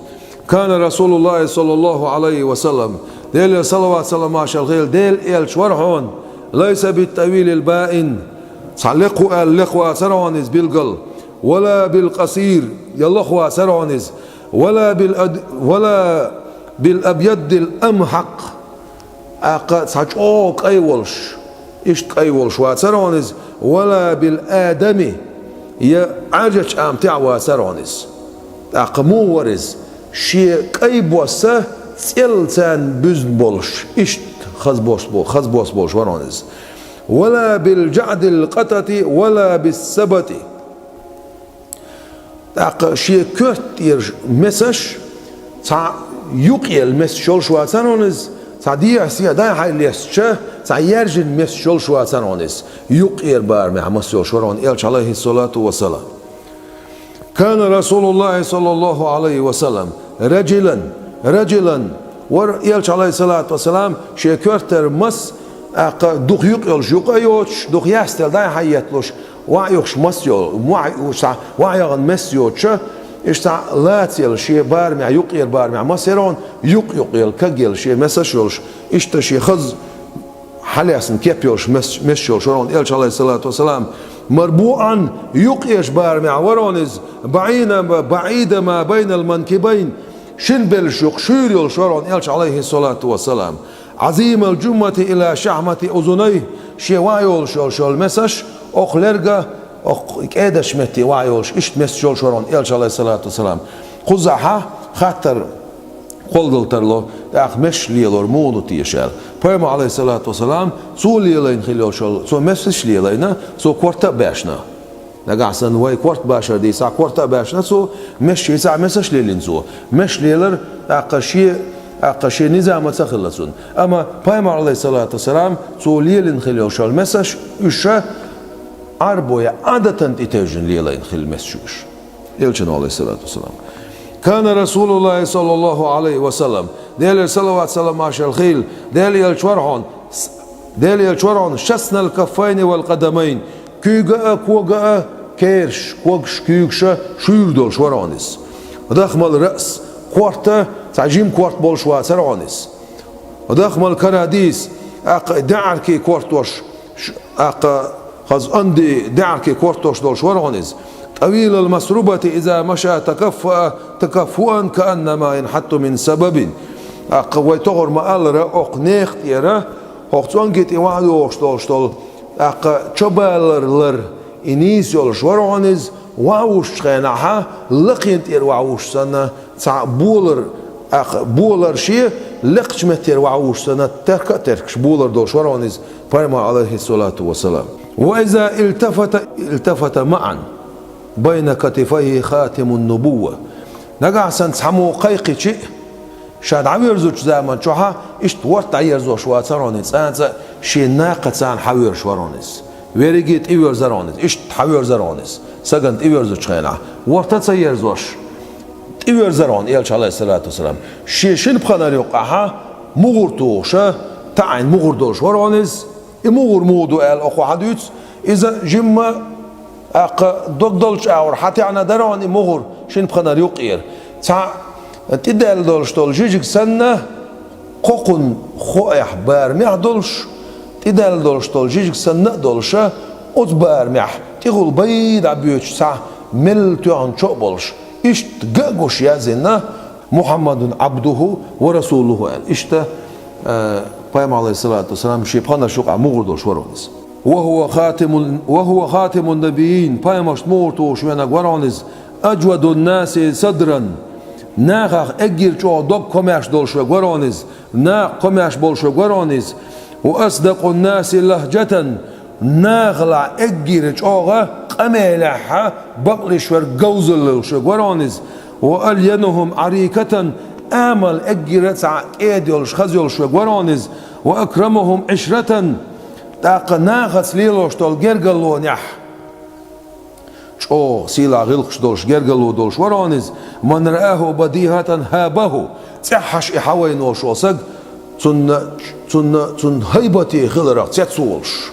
كان رسول الله صلى الله عليه وسلم, Делера салават-салам маршалла хила, Делан элча вара хьуна, ليس بالطويل البائن, цхьа лекха ву аьлла лекха вацара хьуна иза билггал, ولا بالقصير, я лоха вацара хьуна иза, ولا بالأد-, ولا بالأبيض الأمحق, тӀаккха цхьа чӀогӀа кӀай волуш, иштта кӀай волуш вацара хьуна иза, ولا بالآدم, я Ӏаьржачу амтехь вацара хьуна иза. ТӀаккха муха вара иза? Шен кӀай бос цӀеллаца буьзна болуш, иштта хаза бос бо-, хаза бос болуш вара хьуна иза. ولا بالجعد القطط ولا بالسبط. ТӀаккха шен коьрта тӀера месаш цхьа юкъаелла месаш йолуш вацара хьуна иза, цхьа дехьа-сехьа дӀай-хьай лестича, цхьа яьржина месаш йолуш вацара хьуна иза, юкъера барамехь маса йолуш вара хьуна элча, алейхиссалату вассалам. كان رسول الله صلى الله عليه وسلم رجلا، رجلا, вара элча, алейхиссалату вассалам, шен коьртара мас, тӀаккха дукха юкъа йолуш юкъа а йоцуш, дукха яьстелла дӀай-хьай етталуш, ваьӀ юхуш мас йолу, ваьӀ юхуш цхьа ваьӀ яхана мас йоцуша, иштта цхьа лацаелла шен барамехь, юкъера барамехь маса яра хьуна, юкъ-юкъаелла кагъелла шен месаш йолуш, иштта шен хаза хьалаьцна кеп йолуш мес-, месаш йолуш вара хьуна элча, алейхиссалату вассалам. مربوعا, юккъерчу барамехь вара хьуна иза, بعيدا، بعيد ما بين المنكبين, шина беллаш юкъа шуьйра йолуш вара хьуна элча, алейхиссалату вассалам. عظيم الجمة إلى شحمة أذنيه, шен ваьӀ йолуш йолуш йолу месаш, окху лерга, окху кӀедачу метте ваьӀ йолуш, иштта месаш йолуш вара хьуна элча, алейхиссалату вассалам. Кхузахь хаттар кхолладала тарло, тӀаккха месаш лелор муха ду теша аьлла. Пайхамар, алейхиссалату вассалам, цо лелайна хила йолуш йолу, цо месаш лелайна, цо корта а баьшна. Нагахь санна вай корта башар дийцахь, корта а баьшна цо, месаш йийцахь, месаш лелийна цо. Месаш лелар тӀаккха шен, тӀаккха шен низамаца хилла цунна. Амма Пайхамар, алейхиссалату вассалам, цо лелийна хила йолуш йолу месаш, уьш Ӏарбойн Ӏадатан тӀетевжина лелайна хила месаш уьш. Элчано, алейхиссалату вассалам. كان رسول الله صلى الله عليه وسلم, Делера салават-салам маршалла хила, Делан элча вара хьуна, с-, Делан элча вара хьуна, شثن الكفين والقدمين, куьйга а, кога а, кераш, когаш, куьйгаша шуьйра долуш вара хьуна иза. ضخم الرأس, корта, цхьа жима корта болуш вацара хьуна иза. ضخم الكراديس, тӀаккха даьӀаркий кортош, ш-, тӀаккха хаза анди даьӀаркий кортош долуш вара хьуна иза. طويل المسربة إذا مشى تكفأ، تكفؤا كأنما ينحط من سبب. ТӀаккха вай тохара ма-аллара, окху нехан тӀера, хӀокху цӀонге тӀе ваьӀ йогӀуш долуш долу, тӀаккха чобалар лар, и нийса йолуш вара хьуна иза, ваьӀ вуссучу хенахь, лакхина тӀера ваьӀ вуссуш санна, цхьа болар, тӀаккха болар шен, лекхачу меттера ваьӀ вуссуш санна, терка а теркаш болар долуш вара хьуна иза, Пайхамар, алейхиссалату вассалам. وإذا التفت، التفت معا بين كتفيه خاتم النبوة. Нагахь санна цхьаммо кхайкхичи, ша дӀавоьрзучу заман чохь иштта ворта дӀаерзош вацара хьуна иза, цкъа а шен накхаца хьавоьрзуш вара хьуна иза. Верриге тӀевоьрзара хьуна иза, иштта хьавоьрзара хьуна иза. Сагана тӀевоьрзучу хенахь, ворта а ца ерзош, тӀевоьрзара хьуна элча, алейхиссалату вассалам. Шен шина пханара юккъехь мугӀар тухуша, таӀийна мугӀар долуш вара хьуна иза. И мугӀар муха ду аьлла, оха хьадуьйцу, иза жимма, тӀаккха догдолчу агӀор хьатаьӀна дара хьуна и мугӀар шина пханара юккъера. Цхьа тӀедаьлла долуш долу жижиг санна, кхокхунна хоэхь барамехь долуш, тӀедаьлла долуш долу жижиг санна а долуша, оцу барамехь тӀехула бай дӀабоьдуш цхьа мелла тоьхна чо а болуш, иштта ган а гуш яздина, محمد عبده ورسوله аьлла. Иштта, э, Пайхамар, алейхиссалату вассалам, шен пханарш юкъахь мугӀар долуш вара хьуна иза. وهو خاتم، وهو خاتم النبيين, пайхамаршна мугӀар тухуш венаг вара хьуна иза. أجود الناس صدرا, нахах эггара чӀогӀа дог комаьрша долуш верг вара хьуна иза. Накха комаьрша болуш верг вара хьуна иза. وأصدق الناس لهجة, нахалахь эггара чӀогӀа къамелехь бакълуьйш верг, говзалла йолуш верг вара хьуна иза. وألينهم عريكة, амал эггара цхьа кӀеда йолуш, хаза йолуш верг вара хьуна иза. وأكرمهم عشرة, ТӀаккха нахаца лелош долу гергарлонехь, чӀогӀа сийлахь гӀиллакхаш долуш гергарло долуш вара хьуна иза: «Ман рааху бадихатан хабаху». ЦӀеххьаш и хьавайна волуш волу саг, цунна, цунна, цунна хӀайбате хиларх цец волуш.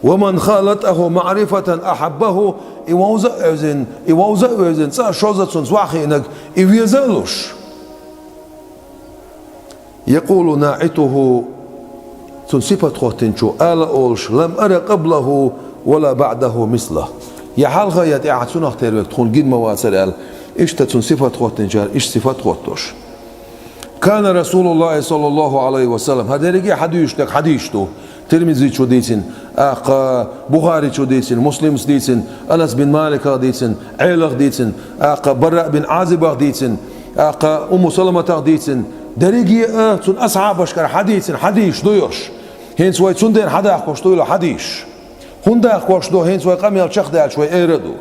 «Ва ман халатаху маърифатан ахаббаху». И вовза а вевзина, и вовза а вевзина, цӀа а шозза цунца ваха хиънарг, и веза а луш. «Якъулу наӀитуху», цунна сифат хӀоттинчо ала а олуш: «Лам ара къаблаху ва ла баъдаху мислаху». Я хьалха, я тӀаьхьа цунах тера верг тхуна гина ма вацара аьлла, иштта цунна сифат хӀоттинчара иштта сифат хӀоттош. «Кана Расулуллахи саллаллаху Ӏалайхи ва саллам». ХӀара дерриге а хьадуьйшург хьадисаш ду. Тирмизичо дийцина, тӀаккха Бухаричо дийцина, Муслимас дийцина, Анас бин Маликах дийцина, Ӏелах дийцина, тӀаккха Бараъ бин Ӏазибах дийцина, тӀаккха Умму Саламатах дийцина. Дерриге а цунна асхьабашкара хьадийцина хьадисаш ду уьш. ХӀинца вай цундела хьадаккхош ду уьла хьадисаш. ХӀунда даккхош ду, хӀинца вай къамел чекхдаьлча вай эр а ду.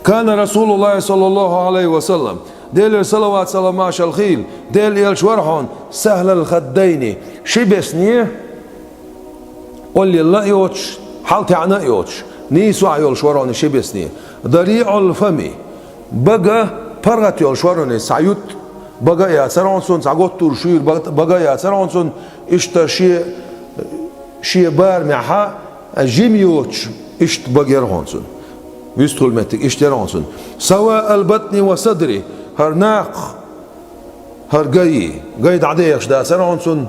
«Кана Расулуллахи саллаллаху Ӏалайхи ва саллам». Делера салават-салам, машалла хийла Делан элча вара хьуна: «Сахьлал хаддайни». Ши бесне, оллелла а йоцуш, хьалатаьӀна а йоцуш, нийсо а йолуш вара хьуна ши бесне. «ДариӀал фами». Бага паргӀат йолуш вара хьуна иза, цхьа ютта бага а яцара хьуна цунна, цхьа готтур шуьйра бага, бага а яцара хьуна цунна, иштта шен, шен барамехьа жима йоцуш, иштта бага яра хьуна цунна. Вистхуьлу меттиг иштта яра хьуна цунна. «Саваал батни ва садри», хӀара накха, хӀара гай, гай дӀадехаш дацара хьуна цунна.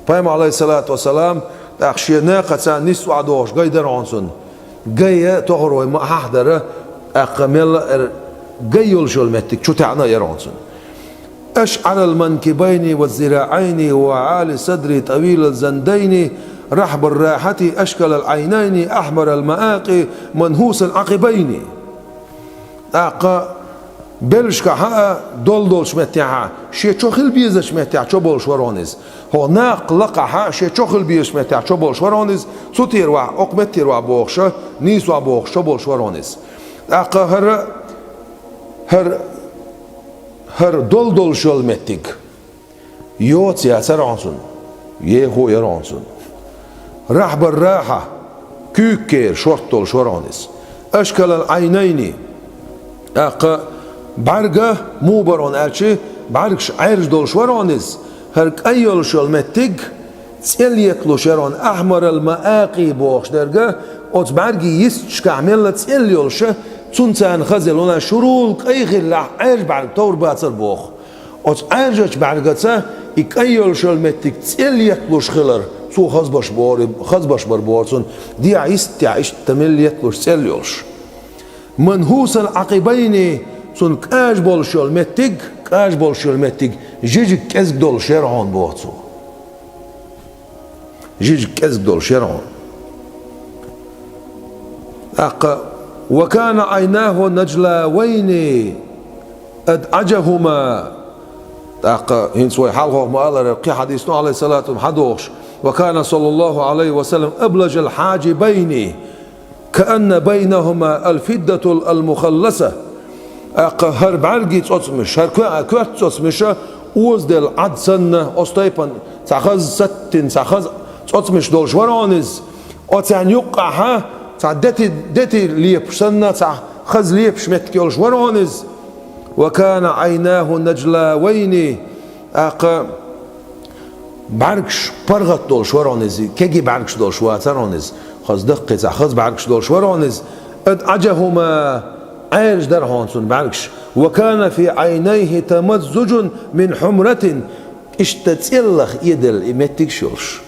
Пайхамар, Ӏалайхиссалату вассалам, тӀаккха шен накхаца нийсса охьадохуш гай дара хьуна цунна. Гай а тохара вай ма хьахдара, тӀаккха мелла а эр гай йолуш йолу меттиг чу таьӀна а яра хьуна цунна. «Ашъарал манкибайни ва зираӀайни ва Ӏали садри тӀавилал зандайни, рахьбар рахьати ашкалал Ӏайнайни, ахьмарал маакъи манхусал Ӏакъибайни». ТӀаккха белшкахьа а, долдолчу меттехьа, шен чо хила безачу меттехь чо болуш вара хьуна иза. ХӀокху накха лакхахьа шен чо хила безачу меттехь чо болуш вара хьуна иза, цу тӀера вахь, окху меттера вахь бохуша, нийсо вахь бохуш чо болуш вара хьуна иза. ТӀаккха хӀара, хӀара, хӀара долдолуш йолу меттиг йоца яцара хьуна цунна, ехо а яра хьуна цунна. «Рахьбар рахьа», куьйгкера шорта долуш вара хьуна иза. «Ашкалал Ӏайнайни», тӀаккха бӀаьрга муха бара хьуна аьлча, бӀаьргаш Ӏаьржа долуш вара хьуна иза. ХӀара кӀай йолуш йолу меттиг цӀел етталуш яра хьуна, «ахьмарал маакъи» бохуш дерг, оцу бӀаьргийн йисташкахь мелла цӀел йолуша, цунна царна хаза елла, шурул кӀай хиллехь, Ӏаьржа бӀаьрг товр бацара боху. Оцу Ӏаьржачу бӀаьргаца и кӀай йолуш йолу меттиг цӀел етталуш хилар, цо хазбаш бори-, хазбаш бар боху цунна, дехьа йистехь иштта мелла етталуш цӀел йолуш. «Манхусал Ӏакъибайни», цунна кӀажа болуш йолу меттиг, кӀажа болуш йолу меттиг жижиг кӀезиг долуш яра хьуна боху цо. Жижиг кӀезиг долуш яра хьуна. ТӀаккха: «Ва кана Ӏайнаху наджлавайни адӀаджахума». ТӀаккха хӀинца вай хьалхох ма-аллара, кхин хьадис ду, Ӏалайхиссалату вассалам, хьадохуш: «Ва кана саллаллаху Ӏалайхи ва саллам аблажал хьаджибайни». «Каанна байнахума алфиддатул алмухалласа». ТӀаккха хӀара бӀаьргийн цӀоцамаш, хӀара коь-, коьрта цӀоцамаша озаделла Ӏад санна, оцу тайпана цхьа хаза саттина, цхьа хаза цӀоцамаш долуш вара хьуна иза. Оцарна юккъехьа цхьа дети, дети лепаш санна, цхьа хаза лепаш меттиг йолуш вара хьуна иза. «Ва кана Ӏайнаху наджлавайни». ТӀаккха бӀаьргаш паргӀат долуш вара хьуна иза, кегий бӀаьргаш долуш вацара хьуна иза, хаза даккхий цхьа хаза бӀаьргаш долуш вара хьуна иза. «АдӀаджахума», Ӏаьржа дара хьуна цунна бӀаьргаш. «Ва кана фи Ӏайнайхи тамаззуджун мин хьумратин», иштта цӀеллах эделла и меттигаш йолуш.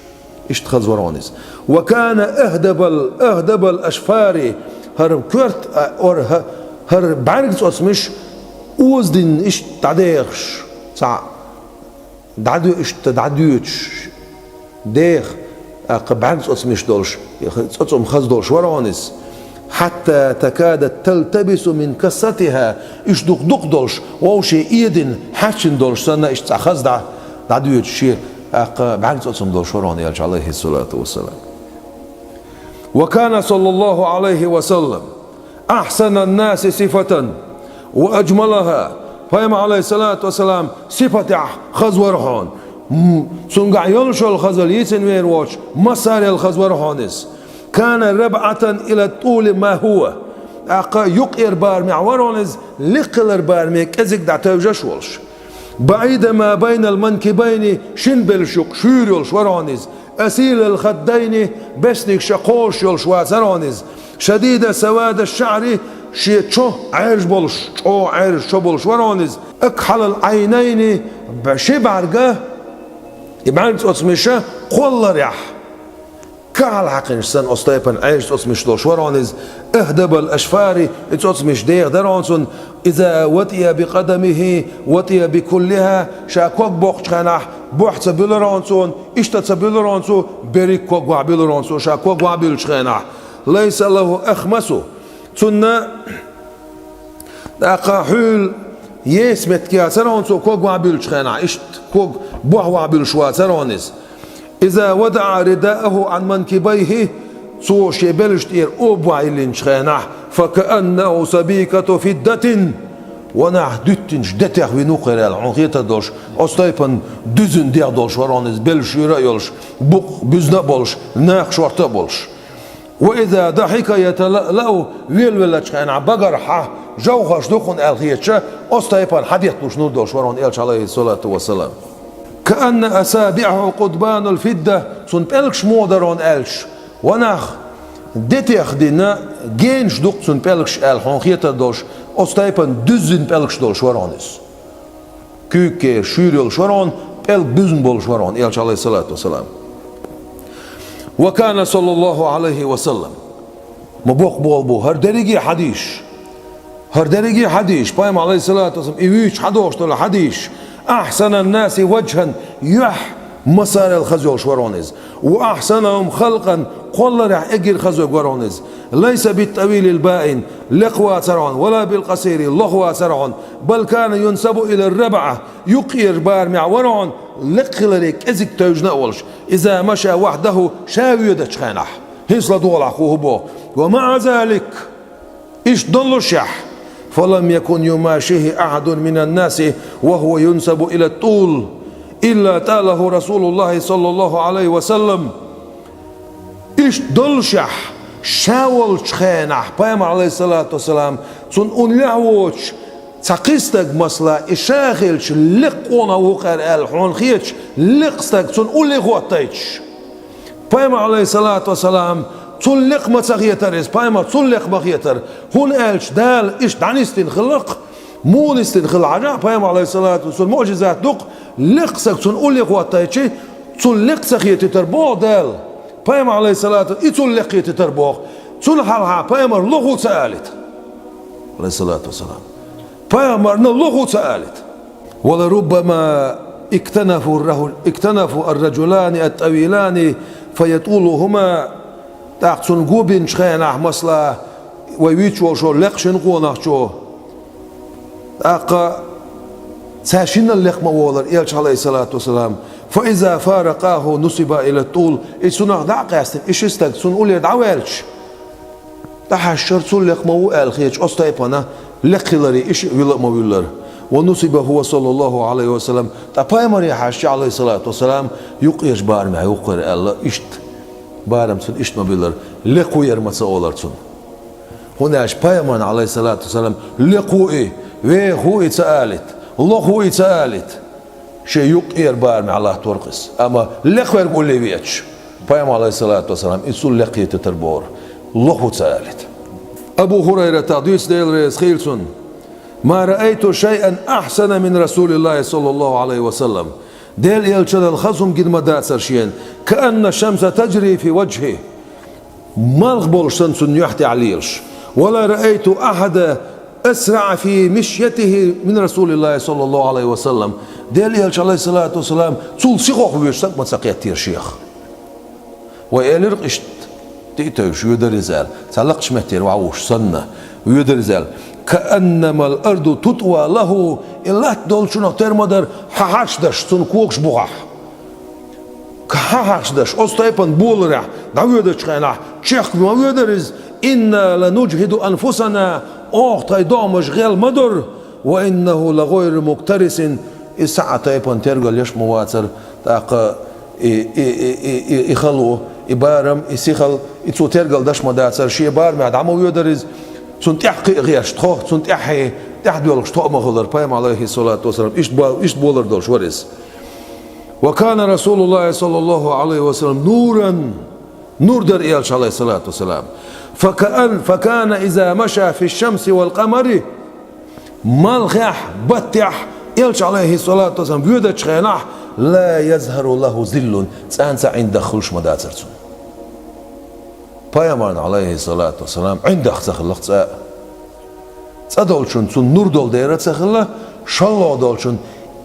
Иштта хаза вара хьуна иза. «Ва кана ахдабал, ахдабал ашфари», хӀара коьрта, а, ор-, хӀа-, хӀара бӀаьрг цӀоцамаш озадина иштта дӀадехаш, цхьа дӀадо-, иштта дӀадоьдуш, деха, тӀаккха бӀаьрг цӀоцамаш долуш, цӀоцам хаза долуш вара хьуна иза. «Хьатта такадат талтабису мин кассатиха», иштта дукха-дукха долуш, вовшийн эдина хьаьрчина долуш санна, иштта цхьа хаза дӀа-, дӀадоьдуш шен, тӀаккха бӀаьрг цӀоцам долуш вара хьуна элча, Ӏалайхиссалату вассалам. «Ва кана саллаллаху Ӏалайхи ва саллам ахьсананнаси сифатан ва аджмалаха». Пайхамар, Ӏалайхиссалату вассалам, сифатехь хаза вара хьуна, М, цуьнгахь йолуш йолу хазалла йийцина вер воцуш, массарел хаза вара хьуна иза. كان ربعة إلى الطول ما هو. ТӀаккха юккъера барамехь вара хьуна иза, лекха хилар бараме кӀезиг дӀатевжаш волуш. بعيد ما بين المنكبين, шина белш юкъа шуьйра йолуш вара хьуна иза. أسيل الخدين, беснигаш кхолуш йолуш вацара хьуна иза. شديد سواد الشعر, шен чо Ӏаьржа болуш, чӀогӀа Ӏаьржа чо болуш вара хьуна иза. أكحل العينين, б-, ши бӀаьрга, и бӀаьрг цӀоцмаша кхолларехь, кахьал хьаькхинчу санна оцу тайпана Ӏаьржа цӀоцмаш долуш вара хьуна иза. أهدب الأشفار, и цӀоцмаш деха дара хьуна цунна. إذا وطئ بقدمه وطئ بكلها, ша ког боккхучу хенахь, бохь ца буьллура хьуна цунна, иштта ца буьллура хьуна цо, берриг ког вахь буьллура хьуна цо, ша ког вахь буьллучу хенахь. ليس له أخمص. Цунна тӀаккха хьуьла еса меттиг яцара хьуна цо ког вахь буьллучу хенахь, иштта ког бохь вахь буьллуш вацара хьуна иза. إذا وضع رداءه عن منكبيه, цо шен белшна тӀера оба вахь йиллинчу хенахь, فكأنه سبيكة فضة, ванах дуьттинчу детех вина ву-кх хӀара аьлла, хьуна хетар долуш, оцу тайпана дуьззина дех долуш вара хьуна иза, белш шуьйра а йолуш, букъ буьзна а болуш, накха шорта а болуш. وإذا ضحك يتلألأ, велавеллачу хенахь багархьа жовхӀарш ду хьуна аьлла хеташ, оцу тайпана хьадетталуш нур долуш вара хьуна элча, عليه الصلاة والسلام. كأن أصابعه قضبان الفضة, цуьнан пӀелгаш муха дара хьуна аьлча, ванах детех дина генаш ду-кх цуьнан пӀелгаш аьлла хьуна хетар долуш, оцу тайпана дуьззина пӀелгаш долуш вара хьуна иза. Куьйгаш шуьйра йолуш вара хьуна, пӀелг буьзна болуш вара хьуна элча, عليه الصلاة والسلام. وكان صلى الله عليه وسلم, ма боккха болу бу хӀара дерриге а хьадисаш. ХӀара дерриге а хьадисаш, пайхамар, عليه الصلاة والسلام, и вуьйцуш хьадогӀуш долу хьадисаш. أحسن الناس وجها, юьхь массарел хаза йолуш вара хьуна иза. وأحسنهم خلقا, кхолларехь эггара хаза верг вара хьуна иза. ليس بالطويل البائن, лекха вацара хьуна, ولا بالقصير, лоха вацара хьуна, بل كان ينسب إلى الربعة, юккъерчу барамехь вара хьуна, лекха хиларе кӀезиг тевжина а волуш, إذا مشى وحده, ша воьдучу хенахь. ХӀинца ладогӀалахь хӀун хӀу боху. ومع ذلك, иштта доллушехь, فلم يكن يماشيه أحد من الناس وهو ينسب إلى الطول إلا طاله رسول الله صلى الله عليه وسلم. Иштта доллушехь, ша волчу хенахь, пайхамар, عليه الصلاة والسلام, цунна уллехь воцуш, цхьа кхин стаг, масала, и ша хилча, лекха къонах ву-кх хӀара аьлла хьуна хеташ, лекха стаг цунна улле хӀоттайташ. Пайхамар, عليه الصلاة والسلام, цунна лекха ма ца хетара иза, пайхамар цунна лекха ма хетара, хӀунда аьлча Дала иштта дӀанисдина хилла-кх, муха нисдина хилла хьажахь, пайхамар, عليه الصلاة والسلام, цунна муӀжизат ду-кх, лекха стаг цунна улле хӀоттайташ, цунна лекха ца хетийтар боху Дала. Пайхамар, عليه الصلاة, и цунна лекха хетийтар боху. Цунна хьалха пайхамар лоха ву ца алийта, عليه الصلاة والسلام. Пайхамарна лоха ву ца алийта. ولربما اكتنف الرجل، اكتنف الرجلان الطويلان فيطولهما. ТӀаккха цунна го бинчу хенахь, масала, вай вуьйцуш волу лекха шина къонахчо, тӀаккха цара шиннал лекха ма волура, элча, عليه الصلاة والسلام. فإذا فارقاه نسب إلى الطول. И цунах дӀа а къаьстина, и ши стаг цунна уллера дӀаваьлча, дӀахьаьжчара цул лекха ма ву аьлла хеташ, оцу тайпана лекха хиларе и шиъ вилла а ма вуьллара. ونسب هو صلى الله عليه وسلم. Ткъа пайхамаре хьаьжча, عليه الصلاة والسلام, юккъерчу барамехь ву-кх хӀара аьлла, иштта барам цунна иштта ма биллара, лекха ву хӀара ма ца олура цунна. ХӀунда аьлча пайхамарна, عليه الصلاة والسلام, лекха ву и, веха ву и ца алийта, лоха ву и ца алийта, шен юккъера барамехь латтор-кх иза. Амма лекха верг улле веача, пайхамар, عليه الصلاة والسلام, и цул лекха хетийтар бохура, лоха ву ца алийта. Абу ХӀурайрата дуьйцу, Дела реза хуьлда цунна: ما رأيت شيئا أحسن من رسول الله صلى الله عليه وسلم. Делан элчанал хаза хӀума гина ма дацара шена. كأن الشمس تجري في وجهه. Малх болуш санна цунна юьхь тӀехь лелаш. ولا رأيت أحدا أسرع في مشيته من رسول الله صلى الله عليه وسلم. Делан элча, عليه الصلاة والسلام, цул сихох воьдуш стаг ма ца кхеттера шех. Вай элира-кх иштта, тӀе а тевжаш воьдура иза аьлла, цхьа лакхачу меттера вовшаш санна, воьдура иза аьлла. كأنما الأرض تطوى له, и латта долчунах тера ма дара, хьан хьарш даш, цунна когаш бухахь. Хьан хьарш даш, оцу тайпана боларехь дӀавоьдучу хенахь, чехка ма воьдура иза: إنا لنجهد أنفسنا, оха тхайн догӀмаш гӀел ма дора, وإنه لغير مكترث, иза цхьа а тайпана тергалъеш а ма вацара, ТӀаккха и, и, и, и, и, и хало, и барам, и сихал, и цо тергал деш ма дацар, шен барамехь дӀа ма воьдар иза. Цунна тӀехь кхиа гӀерташ тхо, цунна тӀаьхье, тӀаьхьа доьлхуш тхо а ма хилар, пайхамар, Ӏалайхи ссалату вассалам, иштта бо-, иштта болар долуш вара иза. وكان رسول الله صلى الله عليه وسلم نورا, нур дара элча, Ӏалайхи ссалату вассалам. فكأن، فكان إذا مشى في الشمس والقمر, малхехь, баттехь, элча, Ӏалайхи ссалату вассалам, воьдачу хенахь, لا يظهر له ظل, цӀанца ӀиндагӀ хуьлуш ма дацар цунна. Пайхамарна, Ӏалайхи ссалату вассалам, ӀиндагӀ ца хилла цкъа а. ЦӀа долчунна, цунна нур долу дера ца хилла, шолгӀа долчунна,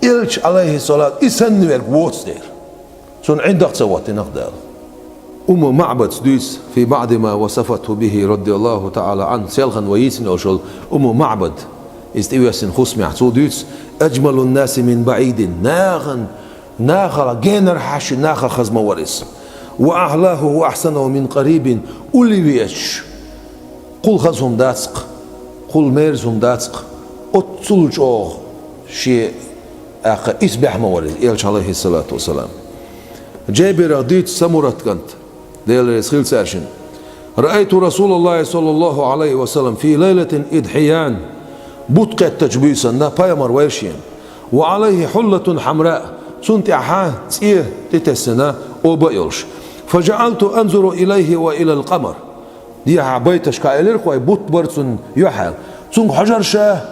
элча, Ӏалайхи ссалату, и санна верг воцу дера. Цунна ӀиндагӀ ца хӀоттийна-кх Дала. Умму МаӀбада дуьйцу, في بعض ما وصفته به رضي الله تعالى عنه, селхана вай йийцина йолуш йолу Умму МаӀбад, иза тӀевоьссина хӀусамехь, цо дуьйцу: أجمل الناس من بعيد, нахана, нахала генара хьаьшшина нахах хаза ма вара иза. وأحلاه وأحسنه من قريب, улле веачаш, кхул хаза хӀума дац-кх, кхул мерза хӀума дац-кх, оццул чӀогӀа шен, тӀаккха, исбаьхьа ма вара иза, элча, Ӏалайхи ссалату вассалам. Джабирах дуьйцу, Самурат кӀант, Дела реза хила цаьршинна: رأيت رسول الله صلى الله عليه وسلم في ليلة إضحيان, бутт кхеттачу буьйсанна пайхамар вайра шена, وعليه حلة حمراء, цунна тӀехьа цӀе тӀетесна оба а йолуш. فجعلت أنظر إليه وإلى القمر. Дехьа байташкахь элира-кх вай, бутт бара цунна юьхьӀаьлла. Цуьнга хьожура ша,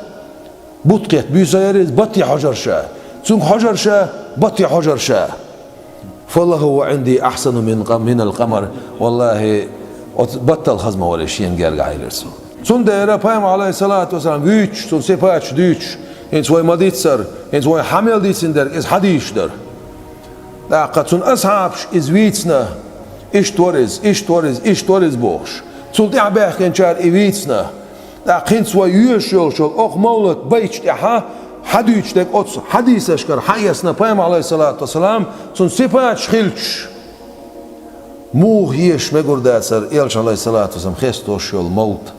бутт кхетта буьйса яра иза, батте хьожура ша. Цуьнга хьожура ша, батте хьожура ша. فلهو عندي أحسن من ق-، من القمر. ВаллахӀи, оцу баттал хаза ма вара шена гергахь, элира цо. Цундела пайхамар, Ӏалайхи ссалату вассалам, вуьйцуш, цуьнан сипаташ дуьйцуш, хӀинца вай ма-дийццара, хӀинца вай хьан мел дийцина дерг, иза хьадисаш дара. ТӀаккха цуьнан асхьабаш иза вийцина, иштта вара иза, иштта вара иза, иштта вара иза бохуш. Цул тӀаьхьа баьхкинчара и вийцина. ТӀаккха хӀинца вай йоьшуш йолуш йолу окху мовлат байташ тӀехьа хьадуьйцуш дерг оцу хьадисашкара хьаэцна пайхамар, Ӏалайхи ссалату вассалам, цуьнан сипаташ хилчаш. Муха езаш мегар дацара элча, Ӏалайхи ссалату вассалам, хестош йолу мовлат?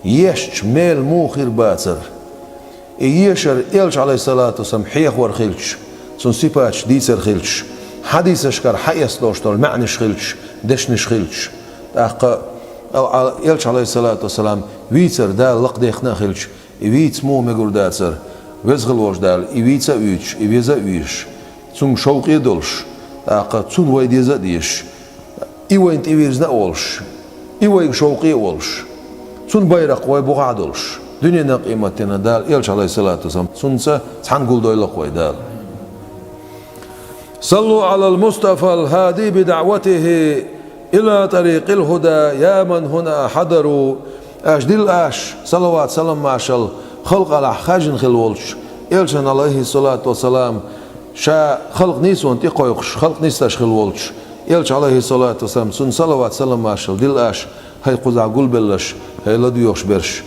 Езча, мел муха хир бацара? И ешар элча, Ӏалайхи ссалату вассалам, хьехор хилча, цуьнан сипаташ дийцар хилча, хьадисашкара хьаэцна долуш долу маьӀнаш хилча, дешнаш хилча, тӀаккха а, а, элча, Ӏалайхи ссалату вассалам, вийцар Дала лакхадехна а хилча, и вийца муха мегар дацара? Веза хила волчу Дала и вийца а вуьйцуш, и веза а везаш, цуьнга шовкъе а долуш, тӀаккха цунна вай деза а дезаш, и вайна тӀевирзина а волуш, и вайга шовкъе а волуш, цуьнан байракх вай бухахь а долуш, дуьненан, къематдийнан Дала элча, Ӏалайхи ссалату вассалам, цуьнца цхьаьна гулдойла-кх вай Дала. صلوا على المصطفى الهادي بدعوته إلى طريق الهدى يا من هنا حضروا. Аша дилла аша салават-салам-маршалла халкъалахь хаьржина хила волчу элчанна, Ӏалайхи ссалату вассалам, ша халкъ нийсонна тӀекхойкхуш, халкъ нисдеш хила волчу элча, Ӏалайхи ссалату вассалам, цунна салават-салам-маршалла дилла аша, хӀай кхузахь гулбелларш, хӀай ладоьгӀуш берш.